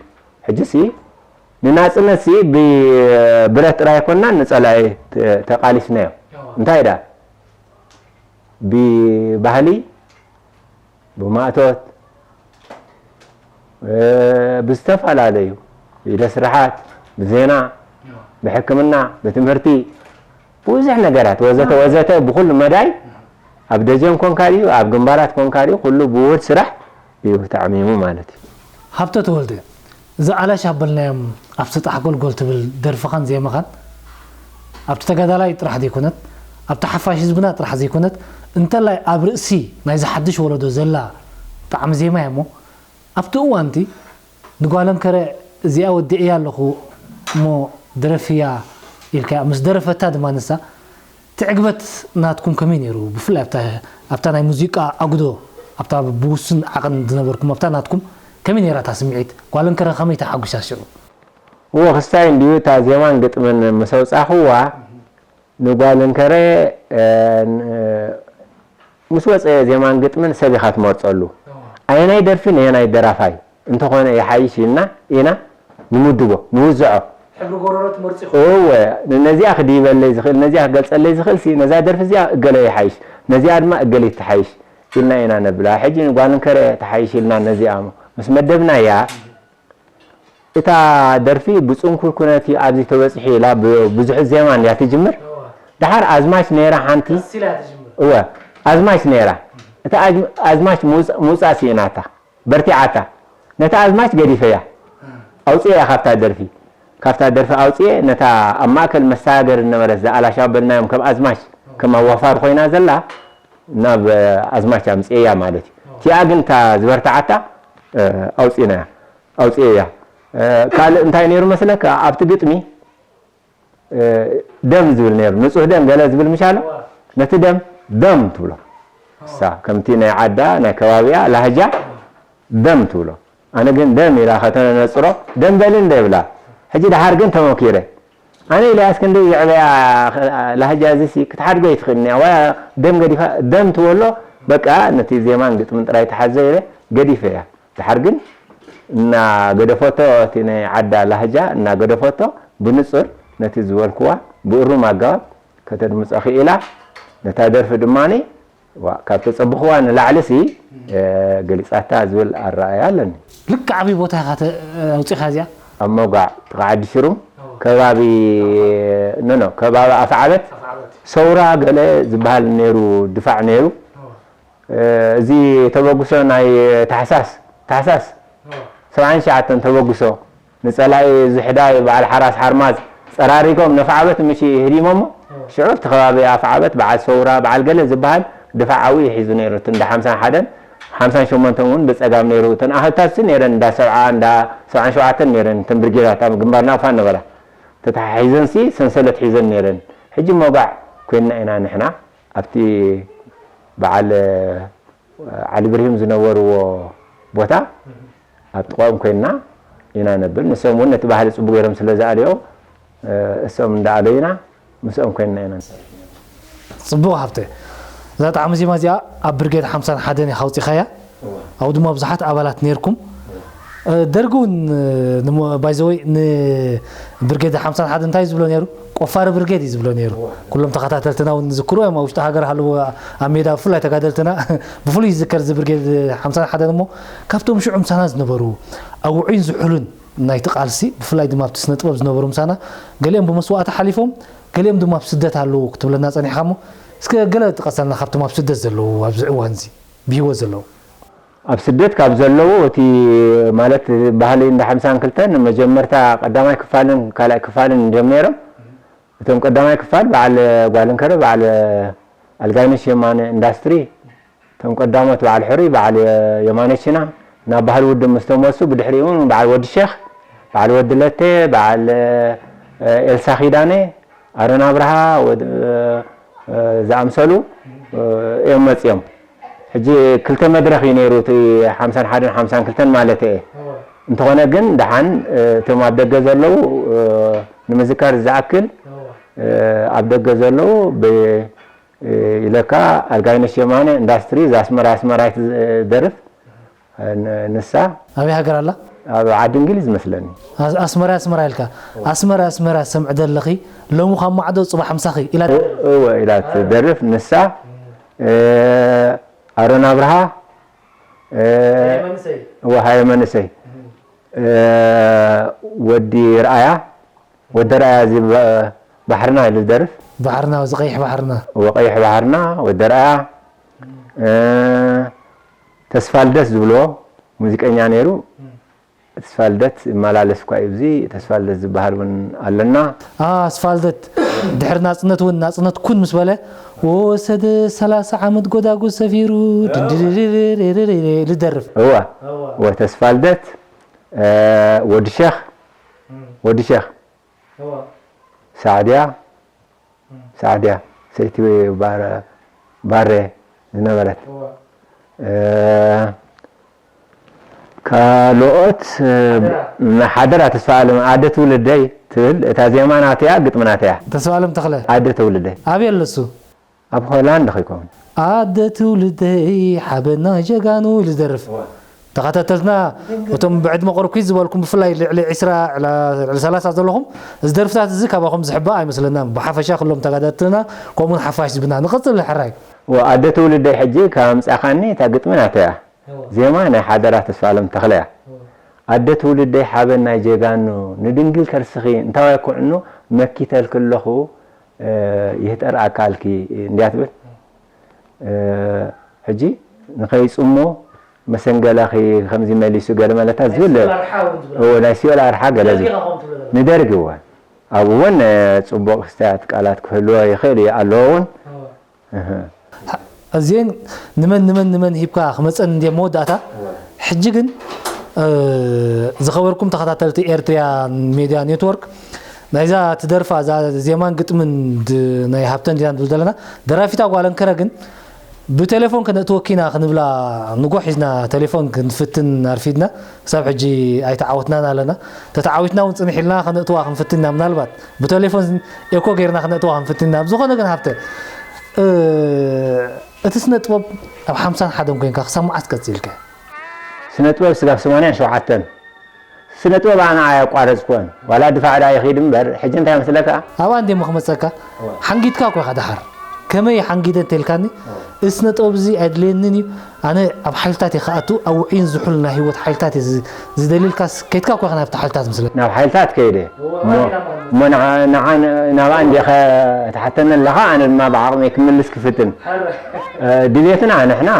ሕጂሲ ንናጽነትሲ ብብረት ጥራይ ኣይኮንናን ንጸላኢ ተ-፣ ተቓሊስናዮ። እዋ። እንታይ ደኣ? ብባህሊ፣ ብማእቶት፣ እ፣ ብዝተፈላለዩ ኢደ ስራሓት፣ ብዜና፣ እዋ። ብሕክምና፣ ብትምህርቲ፣ ብዙሕ ነገራት ወዘተ እዋ። ወዘተ ብኹሉ መዳይ ኣብ ደጀን ኮንካ ድዩ፣ ኣብ ግንባራት ኮንካ ድዩ፣ ኩሉ ብውሁድ ስራሕ እዩ ተዓሚሙ ማለት እዩ። ሃብተ ተወልደ፣ እዚ ኣላሽ ኣበልናዮም ኣብ ሰጣሕ ጎልጎል ትብል ደርፍኻን ዜማኻን ኣብቲ ተጋዳላይ ጥራሕ ዘይኮነት፣ ኣብቲ ሓፋሽ ህዝብና ጥራሕ ዘይኮነት፣ እንተላይ ኣብ ርእሲ ናይዚ ሓድሽ ወለዶ ዘላ ጣዕሚ ዜማ እያ እሞ፣ ኣብቲ እዋንቲ ንጓል ኣንከረ እዚኣ ወዲዕያ ኣለኹ እሞ ድረፍያ ኢልካያ፣ ምስ ደረፈታ ድማ ንሳ፣ እቲ ዕግበት ናትኩም ከመይ ነይሩ? ብፍላይ ኣብታ፣ ኣብታ ናይ ሙዚቃ ኣጉዶ፣ ኣብታ ብውሱን ዓቐን ዝነበርኩም፣ ኣብታ ናትኩም ከመይ ነይራ እታ ስምዒት? ጓል ኣንከረ ከመይ ተሓጒሳ ሽዑ? እወ፣ ክስታይ እንድዩ፣ እታ ዜማን ግጥምን ምስ ኣውጻእኽዋ፣ ንጓል እንከረ፣ እ፣ ን-፣ ምስ ወጸ ዜማን ግጥምን ሰብ ኢኻ ትመርጸሉ። እዋ። ኣየናይ ደርፊ ነየናይ ደራፋይ እንተኾነ ይሓይሽ ኢልና ኢና ንምድቦ፣ ንውዝዖ። ሕብሪ ጎረሮ ትመርጺ ኢኹም? እወ፣ ን-፣ ነዚኣ ክድይበለይ ዝኽእል፣ ነዚኣ ክገልጸለይ ዝኽእል ሲ፣ ነዛ ደርፊ እዚኣ እገለ ይሓይሽ፣ ነዚኣ ድማ እገሊት ትሓይሽ ኢልና ኢና ነብላ። ሕጂ ንጓል እንከረ ትሓይሽ ኢልና ነዚኣ ምስ መደብናያ፣ እታ ደርፊ ብጽንኩር ኩነት እዩ ኣብዚ ተበጺሑ ኢላ ብ-፣ ብዙሕ ዜማ እንድያ ትጅምር። እዋ። ደሓር ኣዝማች ነይራ ሓንቲ። ቀስ ኢላ እያ ትጅምር። እወ፣ ኣዝማች ነይራ። እታ ኣዝ-፣ ኣዝማች ምውጽ-፣ ምውጻእ ስኢናታ። በርቲዓታ። ነታ ኣዝማች ገዲፈያ። እም። ኣውጽኤያ ካብታ ደርፊ። ካብታ ደርፊ ኣውጽኤ ነታ ኣብ ማእከል መሰጋገሪ ዝነበረት ዝኣላሽ ኣበልናዮም ከም ኣዝማች፣ ከም ኣዋፋሪ ኮይና ዘላ ናብ ኣዝማች ኣምጽኤያ ማለት እዩ። እቲኣ ግን እታ ዝበርትዓታ፣ እ፣ ኣውጺእናያ። ኣውጽኤያ። እ፣ ካልእ እንታይ ነይሩ መስለካ? ኣብቲ ግጥሚ፣ እ፣ ደም ዝብል ነይሩ። ንጹህ ደም ገለ ዝብል ምሽ ኣሎ? እዋ። ነቲ ደም ደም ትብሎ። እዋ። እሳ ከምቲ ናይ ዓዳ፣ ናይ ከባቢኣ ላህጃ ደም ትብሎ። ኣነ ግን ደም ኢላ ከተነጽሮ፣ ደም በሊ እንደ ይብላ። ሕጂ ደሓር ግን ተመኪረ። ኣነ ኢለያ እስክንድር የዕበያ ላህጃ እዚሲ ክትሓድጎ ኣይትኽእልን እያ። ዋላ ደም ገዲፋ፣ ደም ትበሎ፣ በቃ ነቲ ዜማን ግጥምን ጥራይ ትሓዞ ኢለ ገዲፈያ። ደሓር ግን እናገደፈቶ፣ እቲ ናይ ዓዳ ላህጃ እናገደፈቶ፣ ብንጹር ነቲ ዝበልክዋ ብእሩም ኣገባብ ከተድምጾ ክኢላ። ነታ ደርፊ ድማኒ፣ ዋ፣ ካብ ተጸብኽዋ ንላዕሊሲ፣ እ፣ ገሊጻታ ዝብል ኣረኣእያ ኣለኒ። ልክዕ ኣበይ ቦታ ኢኻ ተ-፣ ኣውጺእኻ እዚኣ? ኣብ መጓዕ፣ ጥቓ ዓዲ ሽሩም፣ ከባቢ፣ ኖ፣ ኖ፣ ከባቢ ኣፍዓበት፣ ኣፍዓበት። ሰውራ ገለ ዝበሃል ነይሩ፣ ድፋዕ ነይሩ። ኦ። እ፣ እዚ ተበግሶ ናይ ታሕሳስ፣ ታሕሳስ ኦ። ሰብዓን ትሽዓተን ተበግሶ፣ ንጸላኢ ዝሕዳይ በዓል ሓራስ ሓርማዝ ጸራሪጎም ነፍዓበት ምሽ ህዲሞሞ፣ ኦ። ሽዑ ኣብቲ ከባቢ ኣፍዓበት በዓል ሰውራ፣ በዓል ገለ ዝበሃል ድፋዕ ዓብዪ ሒዙ ነይሩ። እቲ እንዳ ሓምሳን ሓደን፣ ሓምሳን ሸሞንተን እውን ብጸጋም ነይሩ። እተን ኣኽልታት ሲ ነይረን፣ እንዳ ሰብዓ፣ እንዳ ሰብዓን ሸውዓተን ነይረን፣ እተን ብርጌዳት ኣብ ግንባር ናቕፋ ነበራ። ተተሓሒዘን ሲ ሰንሰለት ሒዘን ነይረን። ሕጂ መጓዕ ኮይንና ኢና ንሕና። ኣብቲ በዓል ዓሊ ብርሂም ዝነበርዎ ቦታ ኣብ ጥቓኦም ኮይንና ኢና ነብል። ንሶም እውን ነቲ ባህሊ ጽቡቕ ገይሮም ስለ ዝኣልዮ፣ እሶም እንዳኣለዩና ምስኦም ኮይንና ኢና ንሰርሕ። ጽቡቕ ሃብተ፣ እዛ ጣዕሚ ዜማ እዚኣ ኣብ ብርጌድ ሓምሳን ሓደን ኢኻ ኣውጺኻያ። ኣብኡ ድማ ብዙሓት ኣባላት ነይርኩም። ደርጊ እውን ባይዘወይ ንብርጌድ ሓምሳን ሓደን እንታይ እዩ ዝብሎ ነይሩ? ቆፋሪ ብርጌድ እዩ ዝብሎ ነይሩ። ኩሎም ተኸታተልትና እውን ዝዝክሩ እዮም፣ ኣብ ውሽጢ ሃገር ሃለዉ ኣብ ሜዳ ብፍላይ ተጋደልትና ብፍሉይ ይዝከር እዚ ብርጌድ ሓምሳን ሓደን። እሞ ካብቶም ሽዑ ምሳና ዝነበሩ ኣብ ውዑይን ዝሑልን ናይቲ ቃልሲ ብፍላይ ድማ ኣብቲ ስነ ጥበብ ዝነበሩ ምሳና ገሊኦም ብመስዋእቲ ሓሊፎም ገሊኦም ድማ ኣብ ስደት ኣለዉ ክትብለና ጸኒሕካ። እሞ እስከ ገለ ጥቀሰልና ካብቶም ኣብ ስደት ዘለዉ ኣብዚ እዋን እዚ ብህይወት ዘለዉ። ኣብ ስደት ካብ ዘለዉ እቲ ማለት ባህሊ እንዳ ሓምሳን ክልተን መጀመርታ ቀዳማይ ክፋልን ካልኣይ ክፋልን እዮም ነይሮም። እቶም ቀዳማይ ክፋል በዓል ጓልንከረ በዓል ኣልጋይነሽ የማነ ኢንዳስትሪ እቶም ቀዳሞት በዓል ሕሩይ በዓል የማነ ችና ናብ ባህሊ ውድብ ምስ ተመልሱ ብድሕሪኡ እውን በዓል ወዲ ሸኽ በዓል ወዲ ለቴ በዓል ኤልሳ ኪዳነ ኣሮን ኣብርሃ ዝኣምሰሉ እዮም መፅዮም። ሕጂ ክልተ መድረኽ እዩ ነይሩ እቲ ሓምሳን ሓደን ሓምሳን ክልተን ማለት እየ። እንተኾነ ግን ደሓን እቶም ኣብ ደገ ዘለዉ ንምዝካር ዝኣክል ኣብ ደገ ዘለዉ ኢለካ ኣልጋይነሽ የማነ ኢንዳስትሪ እዛ ኣስመራ ኣስመራይት ደርፍ ንሳ ኣበይ ሃገር ኣላ? ኣብ ዓዲ እንግሊዝ መስለኒ። ኣስመራ ኣስመራ ኢልካ ኣስመራ ኣስመራ ሰምዕ ደለኺ ሎሚ ካብ ማዕዶ ጽባሕ ምሳኺ ኢላ እወ ኢላ ትደርፍ ንሳ ኣሮን ኣብርሃ እወ ሃየ መንእሰይ ወዲ ርኣያ ወዲ ርኣያ እዚ ባሕርና ኢሉ ዝደርፍ ባሕርና እዚ ቀይሕ ባሕርና እወ ቀይሕ ባሕርና ወዲ ርኣያ ተስፋልደስ ዝብልዎ ሙዚቀኛ ነይሩ። ተስፋልደት ይመላለስ እኳ እዩ። እዚ ተስፋልደት ዝበሃል እውን ኣለና። ኣስፋልደት ድሕሪ ናጽነት እውን ናጽነት ኩን ምስ በለ ወሰደ ሰላሳ ዓመት ጎዳጉድ ሰፊሩ ድድድድድድድድ ኢሉ ዝደርፍ እወ እወ ተስፋልደት ወዲ ሸኽ ወዲ ሸኽ ሳዕድያ ሳዕድያ ሰይቲ ባረ ዝነበረት ካልኦት ሓደራ ተስፋኣለም ኣደ ትውልደይ ትብል እታ ዜማ ናተያ ግጥሚ ናተያ ተስፋኣለም ተኽለ ኣደ ትውልደይ ኣበይ ኣለሱ ኣብ ሆላንድ ኸይኮውን ኣደ ትውልደይ ሓበና ጀጋኑ ኢሉ ዝደርፍ ተኸታተልትና እቶም ብዕድመ ቁርኩይ ዝበልኩም ብፍላይ ልዕሊ ዕስራ ልዕሊ ሰላሳ ዘለኹም እዚ ደርፍታት እዚ ካባኹም ዝሕባእ ኣይመስለና ብሓፈሻ ኩሎም ተጋዳትልና ከምኡን ሓፋሽ ዝብና ንቐፅል ሕራይ ኣደ ትውልደይ ሕጂ ካብ ኣምፃእኻኒ እታ ግጥሚ ናተያ ዜማ ናይ ሓደራ ተስፋለም ተኽለያ ኣደ ትውልደይ ሓበን ናይ ጀጋኑ ንድንግል ከርስኺ እንታዋይ ኩዕኑ መኪተልኪ ኣለኹ ይህጠር ኣካልኪ እንድያ ትብል ሕጂ ንኸይፅሞ መሰንገላኺ ከምዚ መሊሱ ገለ መለታት ዝብል ናይ ሲኦል ኣርሓ ገለ ዝብል ንደርጊ እዋን ኣብኡ እውን ፅቡቕ ክስታያት ቃላት ክህልዎ ይኽእል እዩ ኣለዎ እውን እዚኤን ንመን ንመን ንመን ሂብካ ክመፀን እንድየ መወዳእታ ሕጂ ግን ዝኸበርኩም ተኸታተልቲ ኤርትሪያ ሜድያ ኔትወርክ ናይዛ ትደርፋ እዛ ዜማን ግጥምን ናይ ሃብተን ዲና ንብል ዘለና ደራፊታ ጓል እንከረ ግን ብቴሌፎን ከነእትወኪና ክንብላ ንጎሕ ሒዝና ቴሌፎን ክንፍትን ኣርፊድና ክሳብ ሕጂ ኣይተዓወትናን ኣለና ተተዓዊትና እውን ፅንሕ ኢልና ከነእትዋ ክንፍትና ምናልባት ብቴሌፎን ኤኮ ጌርና ከነእትዋ ክንፍትና ብዝኾነ ግን ሃብተ እቲ ስነ ጥበብ ኣብ ሓምሳን ሓደን ኮይንካ ክሳብ መዓስ ቀፂልካ ስነ ጥበብ ስጋብ ሰማንያን ሸውዓተን ስነ ጥበብ ኣነ ኣያቋረፅኩዎን ዋላ ድፋዕ ዳ ይኸይድ እምበር ሕጂ እንታይ መስለካ ኣብኣ እንዴ ምኽመፀካ ሓንጊድካ እኮ ኢኻ ደሓር ከመይ ሓንጊደ እንተልካኒ እዚ ስነ ጥበብ እዚ ኣድልየንን እዩ ኣነ ኣብ ሓይልታት እየ ክኣቱ ኣብ ውዑይን ዝሑል ናይ ህይወት ሓይልታት እየ ዝደልልካስ ከይድካ እኮ ኢኻ ናብቲ ሓይልታት ምስለ ናብ ሓይልታት ከይደ እሞ ናብኣ እንዴ ትሓተኒ ኣለኻ ኣነ ድማ ብዓቕመይ ክምልስ ክፍትን ድሌትና ንሕና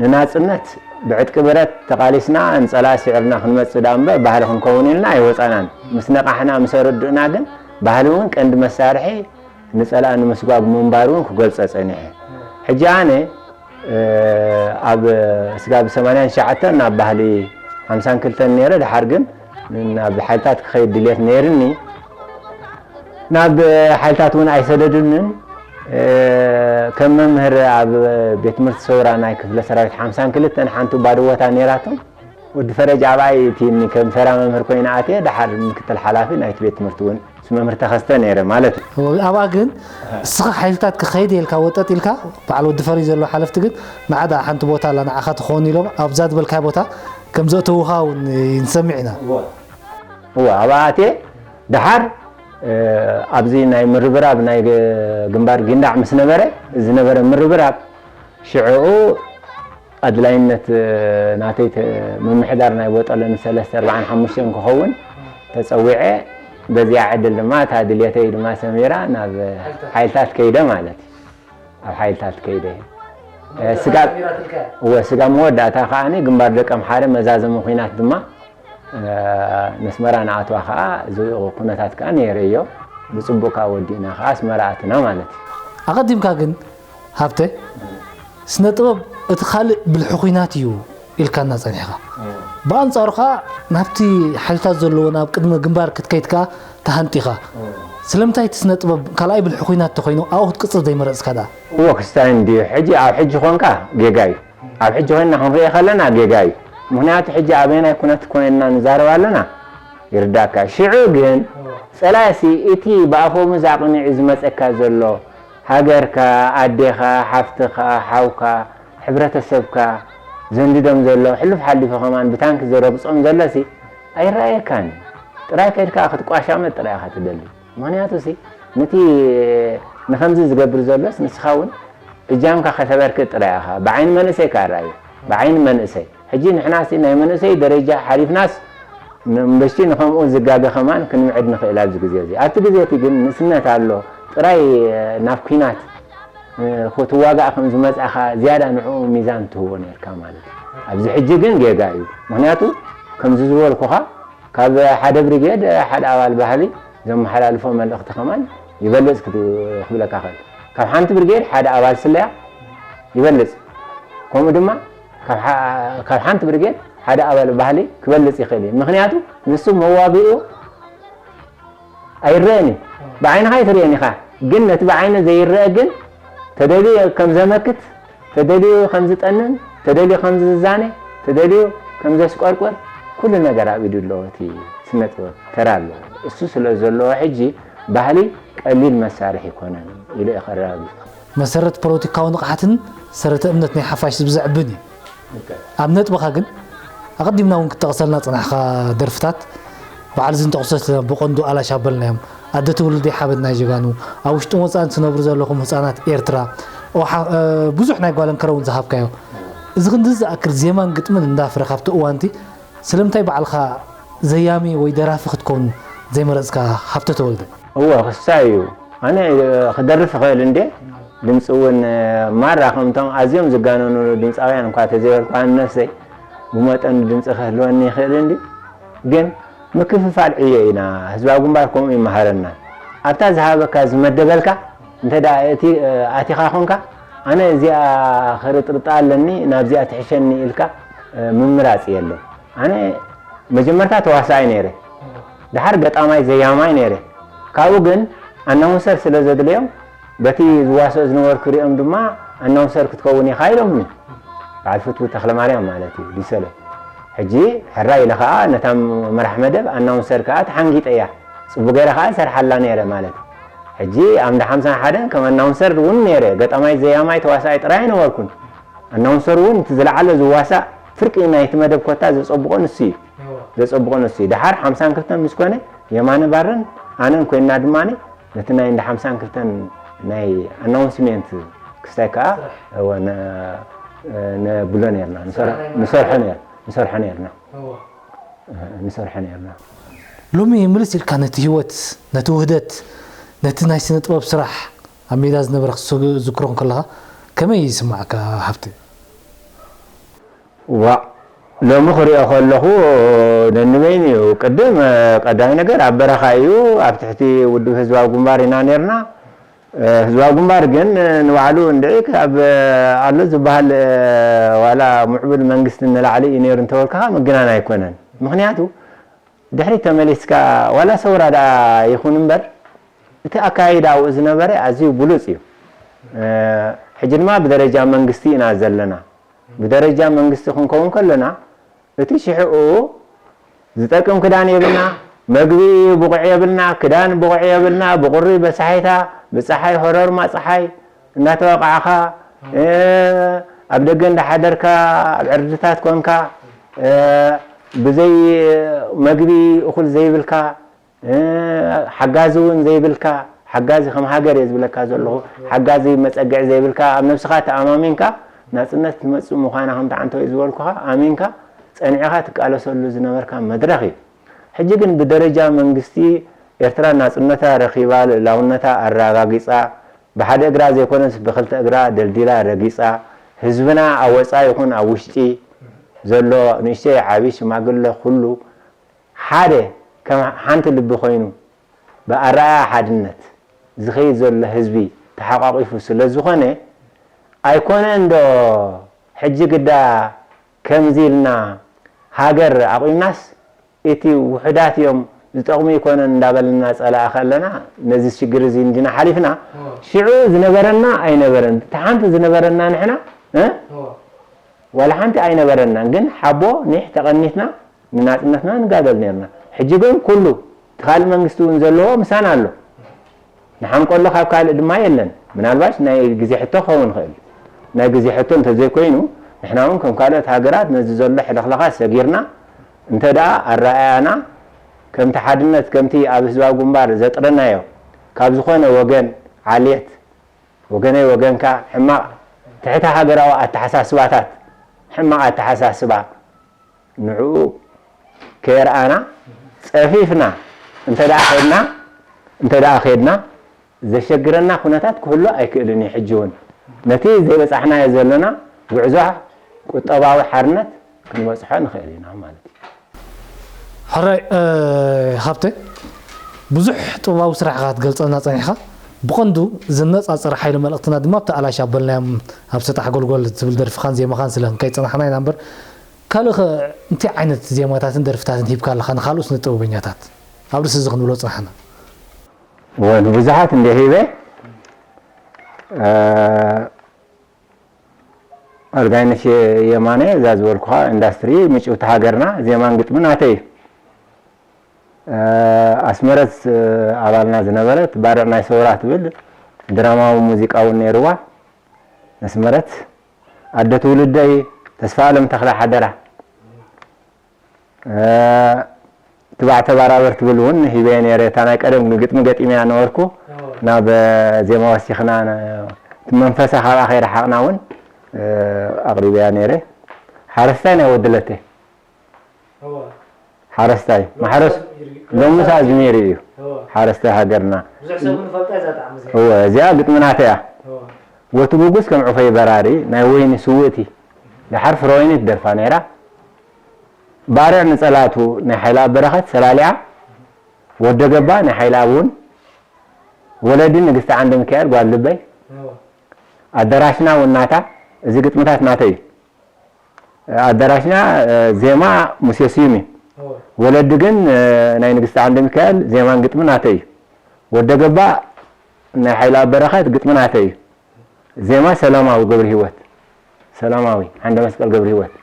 ንናጽነት ብዕጥቂ ብረት ተቓሊስና ንጸላኢ ስዒርና ክንመጽእ ደኣ እምበር ባህሊ ክንከውን ኢልና ኣይወጻናን። ምስ ነቓሕና ምስ ኣረድእና ግን ባህሊ እውን ቀንዲ መሳርሒ ንጸላኢ ንምስጓግ ምንባሩ እውን ክገልጾ ጸኒሐ። ሕጂ ኣነ ኣብ ስጋብ ሰማንያን ትሽዓተን ናብ ባህሊ ሓምሳን ክልተን ነይረ፣ ድሓር ግን ናብ ሓይልታት ክኸይድ ድልየት ነይርኒ። ናብ ሓይልታት እውን ኣይሰደዱንን። ከም መምህር ኣብ ቤት ትምህርቲ ሰውራ ናይ ክፍለ ሰራዊት ሓምሳን ክልተን ሓንቲ ባዶ ቦታ ነይራቶም። ወዲ ፈረጅ ኣብኣ እዩ እትይኒ ከም ተራ መምህር ኮይነ ኣትየ፣ ደሓር ምክትል ሓላፊ ናይቲ ቤት ትምህርቲ እውን። መምህር ተኸስተ ነይረ ማለት እዩ። ኣብኣ ግን እስኻ ሓይልታት ክኸይድ ኢልካ ወጠጥ ኢልካ በዓል ወዲ ፈሪ ዘለዎ ሓለፍቲ ግን ንዓዳ ሓንቲ ቦታ ኣላ ንዓኻ ትኸውን ኢሎም ኣብዛ ዝበልካዮ ቦታ ከም ዘእተውኻ እውን ንሰምዕ ኢና። እወ ኣብኣ ኣትየ ደሓር ኣብዚ ናይ ምርብራብ ናይ ግንባር ጊንዳዕ ምስ ነበረ ዝነበረ ምርብራብ ሽዕኡ ኣድላይነት ናተይ ምምሕዳር ናይ ቦጠለ ንሰለስተ ኣርባዓን ሓሙሽተን ክኸውን ተፀዊዐ በዚኣ ዕድል ድማ እታ ድልየተይ ድማ ሰሚራ ናብ ሓይልታት ከይደ ማለት እዩ ኣብ ሓይልታት ከይደ ስጋብ እወ ስጋብ መወዳእታ ከዓኒ ግንባር ደቀ ምሓረ መዛዘሚ ኩናት ድማ ነስመራ ንኣትዋ ከዓ እዚ ኩነታት ከዓ ነይረዮ ብፅቡቅ ከዓ ወዲእና ከዓ ኣስመራ ኣትና ማለት እዩ ኣቐዲምካ ግን ሃብተ ስነ ጥበብ እቲ ካልእ ብልሒ ኩናት እዩ ኢልካና ጸኒሕኻ ብኣንጻሩ ከዓ ናብቲ ሓይልታት ዘለዎ ናብ ቅድሚ ግንባር ክትከይድ ከዓ ተሃንጢኻ ስለምንታይ እቲ ስነ ጥበብ ካልኣይ ብልሒ ኩናት ተኮይኑ ኣብኡ ክትቅጽል ዘይመረጽካ ደኣ እዎ ክስታይ እንድዩ ሕጂ ኣብ ሕጂ ኮንካ ጌጋ እዩ ኣብ ሕጂ ኮይንና ክንሪኦ ከለና ጌጋ እዩ ምክንያቱ ሕጂ ኣበየናይ ኩነት ኮይንና ንዛረብ ኣለና ይርዳካ ሽዑ ግን ጸላሲ እቲ ብኣፎምዝ ኣቕኒዑ ዝመጸካ ዘሎ ሃገርካ ኣዴኻ ሓፍትኻ ሓውካ ሕብረተሰብካ ዘንድዶም ዘሎ ሕሉፍ ሓሊፉ ከማን ብታንኪ ዝረግጾም ዘሎሲ ኣይረኣየካን ጥራይ ከድካ ክትቋሻመ ጥራይ ኢኻ ትደሊ ምኽንያቱ ሲ ነቲ ንኸምዚ ዝገብር ዘሎስ ንስኻ እውን እጃምካ ከተበርክት ጥራይ ኢኻ ብዓይኒ መንእሰይ ካራዩ ብዓይኒ መንእሰይ ሕጂ ንሕናሲ ናይ መንእሰይ ደረጃ ሓሊፍናስ ንእምበሽቲ ንኸምኡ ዝጋገ ኸማን ክንምዕድ ንኽእል ኣብዚ ግዜ እዚ ኣብቲ ግዜ እቲ ግን ንእስነት ኣሎ ጥራይ ናብ ኲናት ክትዋጋእ ከም ዝመጻኻ ዝያዳ ንዕኡ ሚዛን ትህቦ ነርካ ማለት እዩ ኣብዚ ሕጂ ግን ጌጋ እዩ ምክንያቱ ከምዚ ዝበልኩኻ ካብ ሓደ ብሪጌድ ሓደ ኣባል ባህሊ ዘመሓላልፎ መልእኽቲ ኸማን ይበልጽ ክብለካ ኽእል ካብ ሓንቲ ብሪጌድ ሓደ ኣባል ስለያ ይበልጽ ከምኡ ድማ ካብ ሓንቲ ብሪጌድ ሓደ ኣባል ባህሊ ክበልጽ ይኽእል እዩ ምኽንያቱ ንሱ መዋግኡ ኣይረአን እዩ ብዓይንኻ ኣይትርእን ኢኻ ግን ነቲ ብዓይኒ ዘይረአ ግን ተደልዩ ከም ዘመክት ተደልዩ ከም ዝጠንን ተደልዩ ከም ዝዛነ ተደልዩ ከም ዘስቆርቆር ኩሉ ነገር ኣብ ኢዱ ኣለዎ እቲ ስነ ጥበብ ተራ ኣለዎ እሱ ስለ ዘለዎ ሕጂ ባህሊ ቀሊል መሳርሒ ይኮነን ኢሉ እየ ከረጋግጽ መሰረት ፖለቲካዊ ንቕሓትን ሰረተ እምነት ናይ ሓፋሽ ዝብዘዕብን እዩ ኣብ ነጥብኻ ግን ኣቐዲምና እውን ክጠቕሰልና ጽናሕኻ ደርፍታት በዓል ዝንጠቕሶ ብቐንዱ ኣላሽ ኣበልናዮም ኣደ ትውልዲ ሓበን ናይ ጀጋኑ ኣብ ውሽጥን ወፃእን ትነብሩ ዘለኹም ህፃናት ኤርትራ ብዙሕ ናይ ጓለንከረ እውን ዝሃብካዮ እዚ ክንዲ ዝኣክል ዜማን ግጥምን እንዳፍረ ካብቲ እዋንቲ ስለምንታይ ባዕልኻ ዘያሚ ወይ ደራፊ ክትከውን ዘይመረፅካ ሃብተ ተወልደ እወ ክሳይ እዩ ኣነ ክደርፍ እኽእል እንዴ ድምፂ እውን ማራ ከምቶም ኣዝዮም ዝጋነኑ ድምፃውያን እኳ ተዘይበልኩ ኣነ ነፍሰይ ብመጠኑ ድምፂ ክህልወኒ ይኽእል እንዲ ግን ምክፍፋል ዕዮ ኢና ህዝባዊ ግንባር ከምኡ ይመሃረና ኣብታ ዝሃበካ ዝመደበልካ እንተ እቲ ኣቲኻ ኮንካ ኣነ እዚኣ ክርጥርጣ ኣለኒ ናብዚኣ ትሕሸኒ ኢልካ ምምራፅ የለን ኣነ መጀመርታ ተዋሳኣይ ነይረ ድሓር ገጣማይ ዘያማይ ነይረ ካብኡ ግን ኣናውንሰር ስለ ዘድለዮም በቲ ዝዋስኦ ዝነበርኩ ሪኦም ድማ ኣናውንሰር ክትከውን ኢኻ ኢሎምኒ በዓል ፍትዊ ተኽለማርያም ማለት እዩ ዲሰሎ ሕጂ ሕራይ ኢለ ከዓ ነታ መራሕ መደብ ኣናውንሰር ከዓ ተሓንጊጠያ ፅቡ ገይረ ከዓ ሰርሓላ ነይረ ማለት እዩ ሕጂ ኣምዳ ሓምሳን ሓደን ከም ኣናውንሰር እውን ነይረ ገጣማይ ዘያማይ ተዋሳኣይ ጥራይ ኣይነበርኩን ኣናውንሰር እውን እቲ ዝለዓለ ዝዋሳእ ፍርቂ ናይቲ መደብ ኮታ ዘፀብቆ ንሱ እዩ ዘፀብቆ ንሱ እዩ ደሓር ሓምሳን ክልተን ምስ ኮነ የማነ ባረን ኣነን ኮይንና ድማ ነቲ ናይ እንዳ ሓምሳን ክልተን ናይ ኣናውንስሜንት ክስታይ ከዓ ነብሎ ነርና ንሰርሖ ነርና ንሰርሖ ነርና ንሰርሖ ነርና ሎሚ ምልስ ኢልካ ነቲ ህይወት ነቲ ውህደት ነቲ ናይ ስነ ጥበብ ስራሕ ኣብ ሜዳ ዝነበረ ክትዝክሮ ከለኻ ከመይ ይስማዓካ ሃብቲ ዋእ ሎሚ ክሪኦ ከለኹ ነንበይኑ እዩ ቅድም ቀዳሚ ነገር ኣብ በረኻ እዩ ኣብ ትሕቲ ውድብ ህዝባዊ ግንባር ኢና ነርና ህዝባዊ ግንባር ግን ንባዕሉ እንድዒ ካብ ኣሎ ዝበሃል ዋላ ምዕቡል መንግስቲ ንላዕሊ እዩ ነይሩ እንተበልካኻ ምግናን ኣይኮነን ምክንያቱ ድሕሪት ተመሊስካ ዋላ ሰውራ ደኣ ይኹን እምበር እቲ ኣካይዳ ኣብኡ ዝነበረ ኣዝዩ ብሉፅ እዩ ሕጂ ድማ ብደረጃ መንግስቲ ኢና ዘለና ብደረጃ መንግስቲ ክንከውን ከለና እቲ ሽሕኡ ዝጠቅም ክዳን የብልና መግቢ ብቑዕ የብልና፣ ክዳን ብቑዕ የብልና፣ ብቑሪ በሳሒታ፣ ብፀሓይ፣ ሆሮርማ ፀሓይ እናተወቃዕኻ፣ ኣብ ደገ እንዳሓደርካ፣ ኣብ ዕርድታት ኮንካ፣ ብዘይ መግቢ እኹል ዘይብልካ፣ ሓጋዚ እውን ዘይብልካ፣ ሓጋዚ ከም ሃገር እየ ዝብለካ ዘለኹ፣ ሓጋዚ መፀግዒ ዘይብልካ፣ ኣብ ነብስኻ ተኣማሚንካ ናፅነት ትመፅእ ምዃና ከምቲ ዓንተወይ ዝበልኩኻ ኣሚንካ ፀኒዕኻ ትቃለሰሉ ዝነበርካ መድረኽ እዩ። ሕጂ ግን ብደረጃ መንግስቲ ኤርትራ ናጽነታ ረኺባ፣ ልእላውነታ ኣረጋጊጻ፣ ብሓደ እግራ ዘይኮነስ ብኽልተ እግራ ደልዲላ ረጊጻ፣ ህዝብና ኣብ ወጻኢ ይኹን ኣብ ውሽጢ ዘሎ ንእሽተይ ዓቢ ሽማግለ ኩሉ ሓደ ከም ሓንቲ ልቢ ኮይኑ ብኣረኣእያ ሓድነት ዝኸይድ ዘሎ ህዝቢ ተሓቋቒፉ ስለ ዝኾነ ኣይኮነን ዶ ሕጂ ግዳ ከምዚ ኢልና ሃገር ኣቑምናስ እቲ ውሑዳት እዮም ዝጠቕሙ ይኮነን እንዳበልና ጸላኢ ከለና ነዚ ሽግር እዚ እንዲና ሓሊፍና። ሽዑ ዝነበረና ኣይነበረን። እቲ ሓንቲ ዝነበረና ንሕና፣ እ? ዋላ ሓንቲ ኣይነበረናን። ግን ሓቦ ኒሕ ተቐኒትና ንናጽነትና ንጋደል ነርና። ሕጂ ግን ኩሉ እቲ ካልእ መንግስቲ እውን ዘለዎ ምሳና ኣሎ። ንሓምቀሎ ካብ ካልእ ድማ የለን። ምናልባሽ ናይ ግዜ ሕቶ ክኸውን ይኽእል። ናይ ግዜ ሕቶ እንተዘይኮይኑ ንሕና እውን ከም ካልኦት ሃገራት ነዚ ዘሎ ሕልኽላኻት ሰጊርና እንተ ደኣ ኣረኣእያና ከምቲ ሓድነት ከምቲ ኣብ ህዝባዊ ግንባር ዘጥረናዮ ካብ ዝኾነ ወገን ዓሌት ወገነይ ወገንካ ሕማቕ ትሕተ ሃገራዊ ኣተሓሳስባታት ሕማቕ ኣተሓሳስባ ንዕኡ ከየርኣና ጸፊፍና እንተ ደኣ ኸድና እንተ ደኣ ኸድና ዘሸግረና ኩነታት ክህሉ ኣይክእልን እዩ። ሕጂ እውን ነቲ ዘይበጻሕናዮ ዘለና ጉዕዞ ቁጠባዊ ሓርነት ክንበጽሖ ንኽእል ኢና ማለት እዩ። ሕራይ ሃብተ ብዙሕ ጥበባዊ ስራሕኻ ክትገልጸልና ጸኒሕኻ። ብቐንዱ ዘነጻጽር ሓይሊ መልእኽትና ድማ ኣብቲ ኣላሽ ኣበልናዮም ኣብ ሰጣሕ ጎልጎል ትብል ደርፍኻን ዜማኻን ስለ ከይጸናሕና ኢና እምበር ካልእ ኸ እንታይ ዓይነት ዜማታትን ደርፍታትን ሂብካ ኣለኻ ንኻልኦት ስነ ጥበበኛታት? ኣብ ርእሲ እዚ ክንብሎ ጽናሕና። እወ ንብዙሓት እንደ ሂበ ኣልጋይነሽ የማነ እዛ ዝበልኩኻ ኢንዳስትሪ ምጭውቲ ሃገርና ዜማን ግጥሚ ናተይ እዩ። ኣስመረት ኣባልና ዝነበረት ባርዕ ናይ ሰውራ ትብል ድራማዊ ሙዚቃ እውን ነይርዋ። ኣስመረት ኣደ ትውልደይ ተስፋ ኣለም ተኽለ ሓደራ ትባዕ ተባራበር ትብል እውን ሂበየ ነይረ። እታ ናይ ቀደም ግጥሚ ገጢመያ ነበርኩ ናብ ዜማ ወሲኽና እቲ መንፈሳ ካብኣ ከይረሓቕና እውን ኣቕሪበያ ነይረ። ሓረስታይ ናይ ወዲ ለተ ሓረስታይ ማሕረስ ሎምስ ኣዝሚሩ እዩ ሓረስታይ ሃገርና። እወ እዚኣ ግጥሚ ናተይ እያ። ወቲ ብጉስ ከም ዑፈይ በራሪ ናይ ወይኒ ስውእቲ ደሓር ፍረ ወይኒ ትደርፋ ነይራ። ባርዕ ንጸላቱ ናይ ሓይለኣብ በረኸት ሰላሊዓ ወደ ገባ ናይ ሓይለኣብ እውን ወለዲ ንግስቲ ዓንደ ሚካኤል ጓል ልበይ ኣደራሽና እውን ናታ። እዚ ግጥምታት ናተይ እዩ። ኣደራሽና ዜማ ሙሴ ስዩም እዩ። ወለዲ ግን ናይ ንግስቲ ዓንደ ሚካኤል ዜማን ግጥሚ ናተይ እዩ። ወደ ገባ ናይ ሓይለኣብ በረኸት ግጥሚ ናተይ እዩ። ዜማ ሰላማዊ ገብረሂወት ሰላማዊ ዓንደ መስቀል ገብረሂወት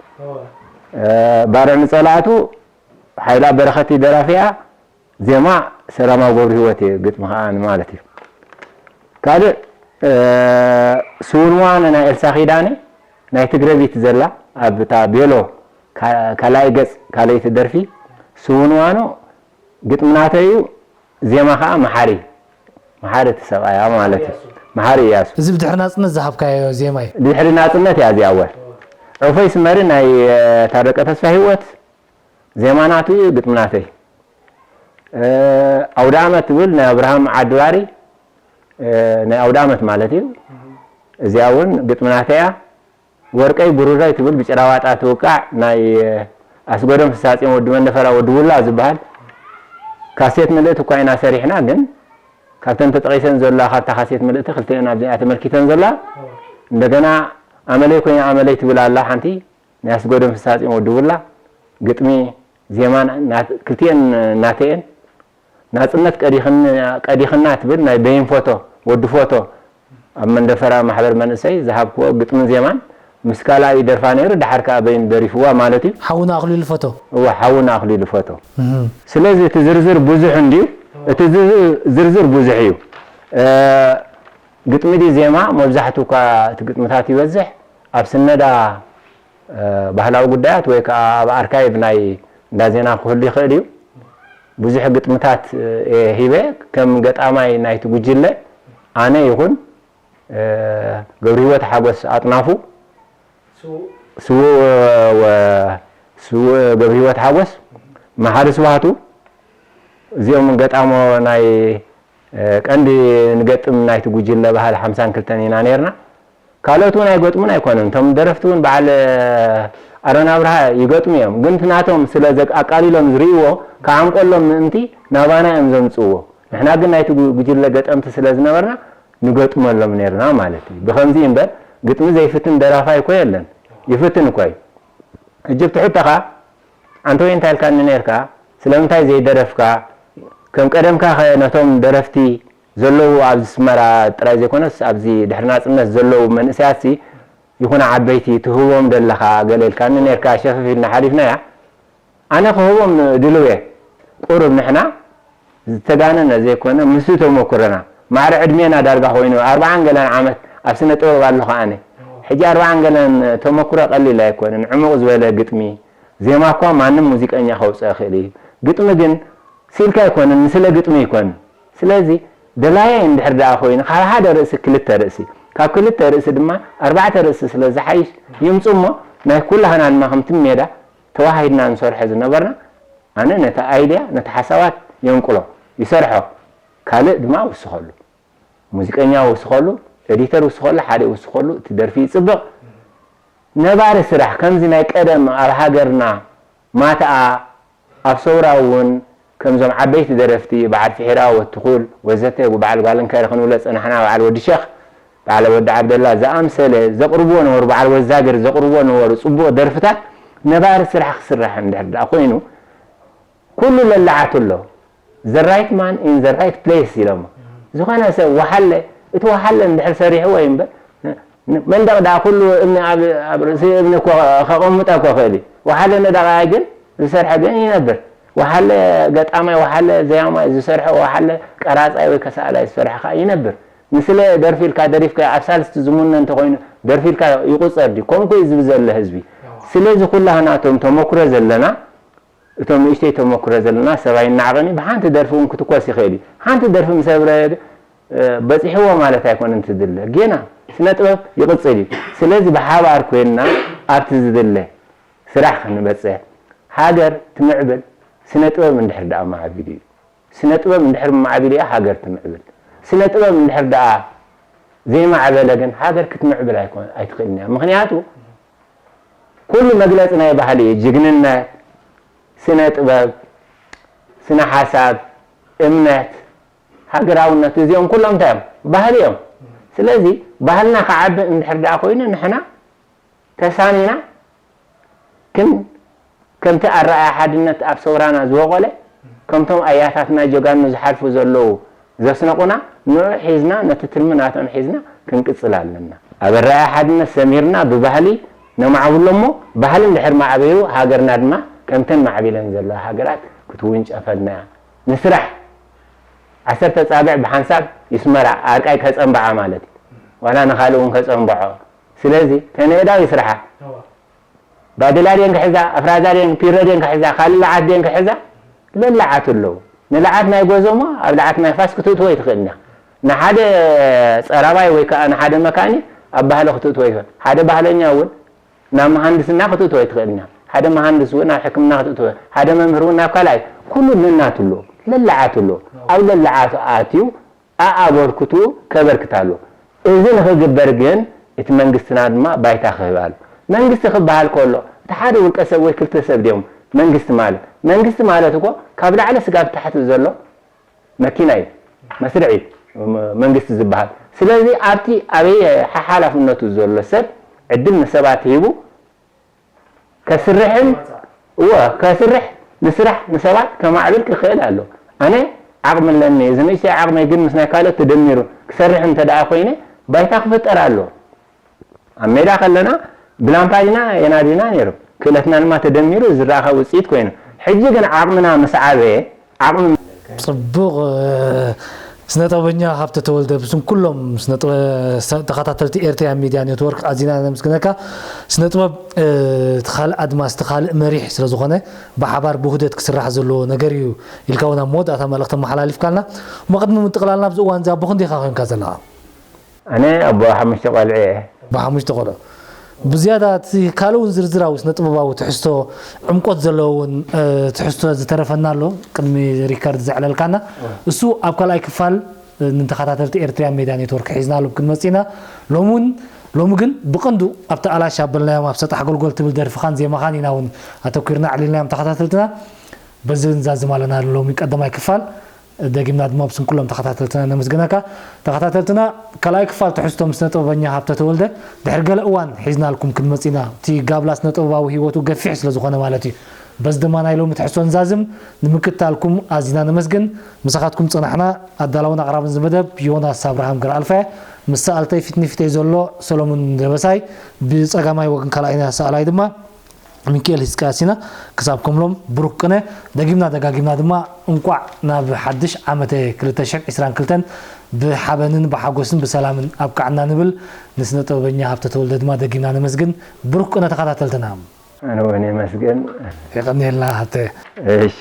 ባርዕ ንጸላእቱ ሓይለኣብ በረኸት እዩ ደራፊኣ። ዜማ ሰላማዊ ገብረሂወት እዩ ግጥሚ ከዓ ማለት እዩ። ካልእ ስውንዋነ ናይ ኤልሳ ኪዳነ ናይ ትግረቢት ዘላ ኣብ እታ ቤሎ ካልኣይ ገፅ ካልኣይቲ ደርፊ ስውንዋኖ ግጥሚ ናተይ እዩ። ዜማ ከዓ መሓሪ መሓሪ እቲ ሰብኣያ ማለት እዩ። መሓሪ እያሱ። እዚ ብድሕሪ ናፅነት ዝሃብካዮ ዜማ እዩ። ድሕሪ ናፅነት እያ እዚኣ ወ ዑፈይ ስመሪ ናይ ታረቀ ተስፋ ህይወት ዜማ ናቱ እዩ ግጥሚ ናተይ። ኣውደ ኣመት ትብል ናይ ኣብርሃም ዓድባሪ ናይ ኣውደ ኣመት ማለት እዩ። እዚኣ እውን ግጥሚ ናተይ እያ። ወርቀይ ብሩረይ ትብል ብጭራዋጣ ትውቃዕ ናይ ኣስገዶም ፍሳጽዮን ወዲ መንደፈራ ወዲ ውላ ዝበሃል ካሴት ምልእቲ እኳ ኢና ሰሪሕና፣ ግን ካብተን ተጠቒሰን ዘለዋ ካብታ ካሴት ምልእቲ ክልቲኤን ኣብዚኣ ተመልኪተን ዘለዋ እንደገና ኣመለይ ኮይና ኣመለይ ትብል ኣላ ሓንቲ ናይ ኣስገዶም ፍሳጽዮን ወዲ ውላ ግጥሚ ዜማን ክልቲኤን ናተየን ናጽነት ቀዲኽና ትብል ናይ በይን ፎቶ ወዲ ፎቶ ኣብ መንደፈራ ማሕበር መንእሰይ ዝሃብክዎ ግጥምን ዜማን ምስ ካልኣይ ይደርፋ ነይሩ፣ ድሓር ከኣ በይኑ ደሪፍዋ ማለት እዩ። ሓውና ኣኽሊሉ ፈቶ። እወ፣ ሓውና ኣኽሊሉ ፈቶ። እህ። ስለዚ እቲ ዝርዝር ብዙሕ እንድዩ፣ እቲ ዝርዝር፣ ዝርዝር ብዙሕ እዩ። እ፣ ግጥሚ ድዩ ዜማ? መብዛሕትኡ እኳ እቲ ግጥምታት ይበዝሕ ኣብ ስነዳ፣ እ፣ ባህላዊ ጉዳያት ወይ ከኣ ኣብ ኣርካይቭ ናይ እንዳ ዜና ክህሉ ይኽእል እዩ። ብዙሕ ግጥምታት፣ እ፣ እየ ሂበ። ከም ገጣማይ ናይቲ ጉጅለ ኣነ ይኹን፣ እ፣ ገብረህይወት ሓጎስ ኣጥናፉ፣ ስውእ ወ-፣ ስውእ ገብረህይወት ሓጎስ፣ መሓሪ ስብሃቱ፣ እዚኦም ገጣሞ ናይ፣ እ፣ ቀንዲ ንገጥም ናይቲ ጉጅለ ባህሊ ሓምሳን ክልተን ኢና ነይርና። ካልኦት እውን ኣይገጥሙን ኣይኮኑን። እቶም ደረፍቲ እውን በዓል ኣሮን ኣብርሃ ይገጥሙ እዮም። ግን እቲ ናቶም ስለ ዘ-፣ ኣቃሊሎም ዝርእይዎ፣ ክዓምቆሎም ምእንቲ ናባና እዮም ዘምጽእዎ። ንሕና ግን ናይቲ ጉ-፣ ጉጅለ ገጠምቲ ስለ ዝነበርና፣ ንገጥመሎም ነይርና ማለት እዩ። ብኸምዚ እምበር፣ ግጥሚ ዘይፍትን ደራፋይ እኮ የለን። ይፍትን እኮ እዩ። ሕጂ ብትሕተኻ፣ ኣንተ ወይ እንታይ ኢልካኒ ነይርካ? ስለምንታይ ዘይደረፍካ? ከም ቀደምካ ኸ ነቶም ደረፍቲ ዘለዉ ኣብዚ ኣስመራ ጥራይ ዘይኮነስ፣ ኣብዚ ድሕሪ ናጽነት ዘለዉ መንእሰያትሲ ይኹን ዓበይቲ ትህቦም ደለኻ ገለ ኢልካኒ ነይርካ፣ ሸፍፍ ኢልና ሓሊፍናያ። ኣነ ክህቦም ድልው እየ። ቁሩብ ንሕና ዝተጋነነ ዘይኮነ፣ ምስቲ ተመኩሮና፣ ማዕረ ዕድሜና ዳርጋ ኮይኑ፣ ኣርብዓን ገለን ዓመት ኣብ ስነ ጥበብ ኣለኹ ኣነ። ሕጂ ኣርብዓን ገለን ተመኩሮ ቀሊል ኣይኮነን። ዕሙቕ ዝበለ ግጥሚ፣ ዜማ እኳ ማንም ሙዚቀኛ ከውፅኦ ይኽእል እዩ። ግጥሚ ግን ስኢልካ ኣይኮነን፣ ንስለ ግጥሚ ኣይኮነን። ስለዚ ደላየ እንድሕር ደኣ ኮይኑ፣ ካብ ሓደ ርእሲ ክልተ ርእሲ፣ ካብ ክልተ ርእሲ ድማ ኣርባዕተ ርእሲ ስለ ዝሓይሽ ይምፁ እሞ፣ ናይ ኩላህና ድማ ከምቲ ሜዳ ተዋሃሂድና ንሰርሖ ዝነበርና፣ ኣነ ነቲ ኣይድያ፣ ነቲ ሓሳባት የንቁሎ፣ ይሰርሖ፣ ካልእ ድማ ውስኸሉ። ሙዚቀኛ ውስኸሉ፣ ኤዲተር ውስኸሉ፣ ሓደ ውስኸሉ፣ እቲ ደርፊ ይጽብቕ። ነባሪ ስራሕ ከምዚ ናይ ቀደም ኣብ ሃገርና ማትኣ ኣብ ሰውራ እውን ከምዞም ዓበይቲ ደረፍቲ በዓል ፍሒራ ወትኹል ወዘተ በዓል ጓል እንካይረ ክንብሎ ዝጸናሕና በዓል ወዲ ሸኽ በዓል ወዲ ዓብደላ ዝኣምሰለ ዘቕርብዎ ነበሩ፣ በዓል ወዛግር ዘቕርብዎ ነበሩ ጽቡቕ ደርፍታት ነባሪ ስራሕ ክስራሕ እንድሕር ደኣ ኮይኑ ኩሉ ለላዓቱ ኣሎ። The right man in the right place ኢሎሞ። ዝኾነ ሰብ ወሓለ፣ እቲ ወሓለ እንድሕር ሰሪሕዎ እዩ እምበር፣ መንደቕ ደኣ ኩሉ እምኒ ኣብ፣ ኣብ ርእሲ እምኒ እኮ ከቐምጦ እኮ ይኽእል እዩ። ወሓለ ነዳቓይ ግን ዝሰርሐ ግን ይነብር። ወሓለ ገጣማይ፣ ወሓለ ዘያማይ ዝሰርሐ፣ ወሓለ ቀራጻይ ወይ ከሰኣላይ ዝሰርሐ ከዓ ይነብር። ንስለ ደርፊ ኢልካ ደሪፍካ ኣብ ሳልስቲ ዝሙነ እንተኾይኑ ደርፊ ኢልካ ይቑጸር ድዩ? ከምኡ እኮ እዩ ዝብል ዘሎ ህዝቢ። ስለዚ ኩላህናቶም ተመኩሮ ዘለና እቶም ንእሽተይ ተመኩሮ ዘለና ሰብ ኣይናዕቕን እዩ። ብሓንቲ ደርፊ እውን ክትኮስ ይኽእል እዩ። ሓንቲ ደርፊ ምስ ኣብረ በፂሕዎ ማለት ኣይኮነን ትድለ። ጌና ስነ ጥበብ ይቕፅል እዩ። ስለዚ ብሓባር ኮይንና ኣብቲ ዝድለ ስራሕ ክንበፅሕ ሃገር ትምዕብል ስነ ጥበብ እንድሕር ደኣ ማዕቢሉ እዩ። ስነ ጥበብ እንድሕር ማዕቢሉ እያ ሃገር ትምዕብል። ስነ ጥበብ እንድሕር ደኣ ዘይማዕበለ ግን ሃገር ክትምዕብል ኣይኮን ኣይትኽእልን እያ። ምኽንያቱ ኩሉ መግለፂ ናይ ባህሊ እዩ። ጅግንነት፣ ስነ ጥበብ፣ ስነ ሓሳብ፣ እምነት፣ ሃገራውነት እዚኦም ኩሎም እንታይ እዮም? ባህሊ እዮም። ስለዚ ባህልና ክዓቢ እንድሕር ደኣ ኮይኑ ንሕና ተሳኒና ክን ከምቲ ኣረኣያ ሓድነት ኣብ ሰውራና ዝበቖለ ከምቶም ኣያታትና ጀጋኑ ዝሓልፉ ዘለዉ ዘስነቑና ንዑ ሒዝና ነቲ ትልሚ ናቶም ሒዝና ክንቅጽል ኣለና። ኣብ ኣረኣያ ሓድነት ሰሚርና ብባህሊ ነማዕብሎ እሞ ባህሊ እንድሕር ማዕበዩ ሃገርና ድማ ከምተን ማዕቢለን ዘለዋ ሃገራት ክትውንጨፈልና እያ። ንስራሕ ዓሰርተ ጻብዕ ብሓንሳብ ይስመራ ኣርቃይ ከጸንብዓ ማለት እዩ። ዋላ ንኻልእ እውን ከጸንብዖ። ስለዚ ተነየዳ ይስርሓ። ባድላ ድየን ክሕዛ፣ ኣፍራዛ ድየን፣ ፒረ ድየን ክሕዛ፣ ካልእ ለዓት ድየን ክሕዛ፣ ለለዓት ኣለዉ። ንለዓት ናይ ጎዞሞ ኣብ ለዓት ናይ ፋስ ክትእትዎ ይትኽእል ኢና። ንሓደ ጸራባይ ወይ ከዓ ንሓደ መካኒ ኣብ ባህሊ ክትእትዎ ይኽእል። ሓደ ባህለኛ እውን ናብ መሃንድስና ክትእትዎ ይትኽእል ኢና። ሓደ መሃንድስ እውን ናብ ሕክምና ክትእትዎ፣ ሓደ መምህር እውን ናብ ካልኣይ። ኩሉ ነናቱ ኣለዎ፣ ለለዓት ኣለዎ። ኣብ ለለዓቱ ኣትዩ ኣኣበርክቱ ከበርክት ኣሎ። እዚ ንኽግበር ግን እቲ መንግስትና ድማ ባይታ ክህብ ኣሎ። መንግስቲ ክበሃል ከሎ እቲ ሓደ ውልቀ ሰብ ወይ ክልተ ሰብ ድዮም መንግስቲ ማለት? መንግስቲ ማለት እኮ ካብ ላዕሊ ስጋብ ታሕቲ ዘሎ መኪና እዩ፣ መስርዕ እዩ መንግስቲ ዝበሃል። ስለዚ ኣብቲ ኣበየ ሓሓላፍነቱ ዘሎ ሰብ ዕድል ንሰባት ሂቡ ከስርሕን እወ ከስርሕ ንስራሕ ንሰባት ከማዕብል ክኽእል ኣሎ። ኣነ ዓቕሚ ኣለኒ፣ እዚ ንእሽተይ ዓቕመይ ግን ምስ ናይ ካልኦት ተደሚሩ ክሰርሕ እንተ ደኣ ኮይነ ባይታ ክፍጠር ኣሎ። ኣብ ሜዳ ከለና ብላምፓ ዲና የናዲና ነይሩ። ክእለትና ድማ ተደሚሩ ዝረኣኻ ውፅኢት ኮይኑ። ሕጂ ግን ዓቕምና ምስ ዓበየ፣ ዓቕሚ ፅቡቕ። ስነ ጥበበኛ ሃብተ ተወልደ፣ ብስም ኩሎም ተኸታተልቲ ኤርትራ ሚድያ ኔትወርክ ኣዚና ነመስግነካ። ስነ ጥበብ እቲ ካልእ ኣድማስ፣ እቲ ካልእ መሪሕ ስለ ዝኾነ፣ ብሓባር ብውህደት ክስራሕ ዘለዎ ነገር እዩ ኢልካ እውን ኣብ መወዳእታ መልእኽቲ ኣመሓላሊፍካልና። እሞ ቅድሚ ምጥቕላልና፣ ኣብዚ እዋን እዚ ኣቦ ክንደይካ ኮንካ ዘለኻ? ኣነ ኣቦ ሓሙሽተ ቆልዑ እየ። ብሓሙሽተ ቆልዑ። ብዝያዳ እቲ ካልእ እውን ዝርዝራዊ ስነ ጥበባዊ ትሕዝቶ፣ ዕምቆት ዘለዎ እውን ትሕዝቶ ዝተረፈና ኣሎ፣ ቅድሚ ሪከርድ ዘዕለልካና። እሱ ኣብ ካልኣይ ክፋል ንተኸታተልቲ ኤርትርያን ሜድያ ኔትወርክ ሒዝናሉ ክንመጽእ ኢና። ሎሚ እውን፣ ሎሚ ግን ብቐንዱ ኣብቲ ኣላሽ ኣበልናዮም ኣብ ሰጣሕ ጎልጎል ትብል ደርፍኻን ዜማኻን ኢና እውን ኣተኲርና ኣዕሊልናዮም ተኸታተልትና። በዚ ንዛዝም ኣለና ሎሚ ቀዳማይ ክፋል። ደጊምና ድማ ብስም ኩሎም ተኸታተልትና ነመስግነካ። ተኸታተልትና፣ ካልኣይ ክፋል ትሕዝቶ ምስ ስነ ጥበበኛ ሃብተ ተወልደ ድሕሪ ገለ እዋን ሒዝናልኩም ክንመጽእ ኢና። እቲ ጋብላ ስነ ጥበባዊ ህይወቱ ገፊሕ ስለ ዝኾነ ማለት እዩ። በዚ ድማ ናይ ሎሚ ትሕዝቶ ንዛዝም። ንምክትታልኩም ኣዚና ነመስግን። ምሳኻትኩም ጽናሕና። ኣዳላውን ኣቕራብን እዚ መደብ ዮናስ ኣብርሃም ገረኣልፋ እየ። ምስ ሰኣልተይ ፊት ንፊተይ ዘሎ ሰሎሙን ደበሳይ፣ ብጸጋማይ ወገን ካልኣይና ሰኣላይ ድማ ሚኪኤል ህዝቅያስ ኢና። ክሳብ ከምሎም ብሩክ ቅነ። ደጊምና ደጋጊምና ድማ እንቋዕ ናብ ሓድሽ ዓመተ ክልተ ሽሕን ዕስራን ክልተን ብሓበንን ብሓጎስን ብሰላምን ኣብቅዓና ንብል። ንስነ ጥበበኛ ሃብተ ተወልደ ድማ ደጊምና ነመስግን። ብሩክ ቅነ ተኸታተልትና። ኣነ እውን የመስግን። የቐንየልና ሃብተ። እሺ።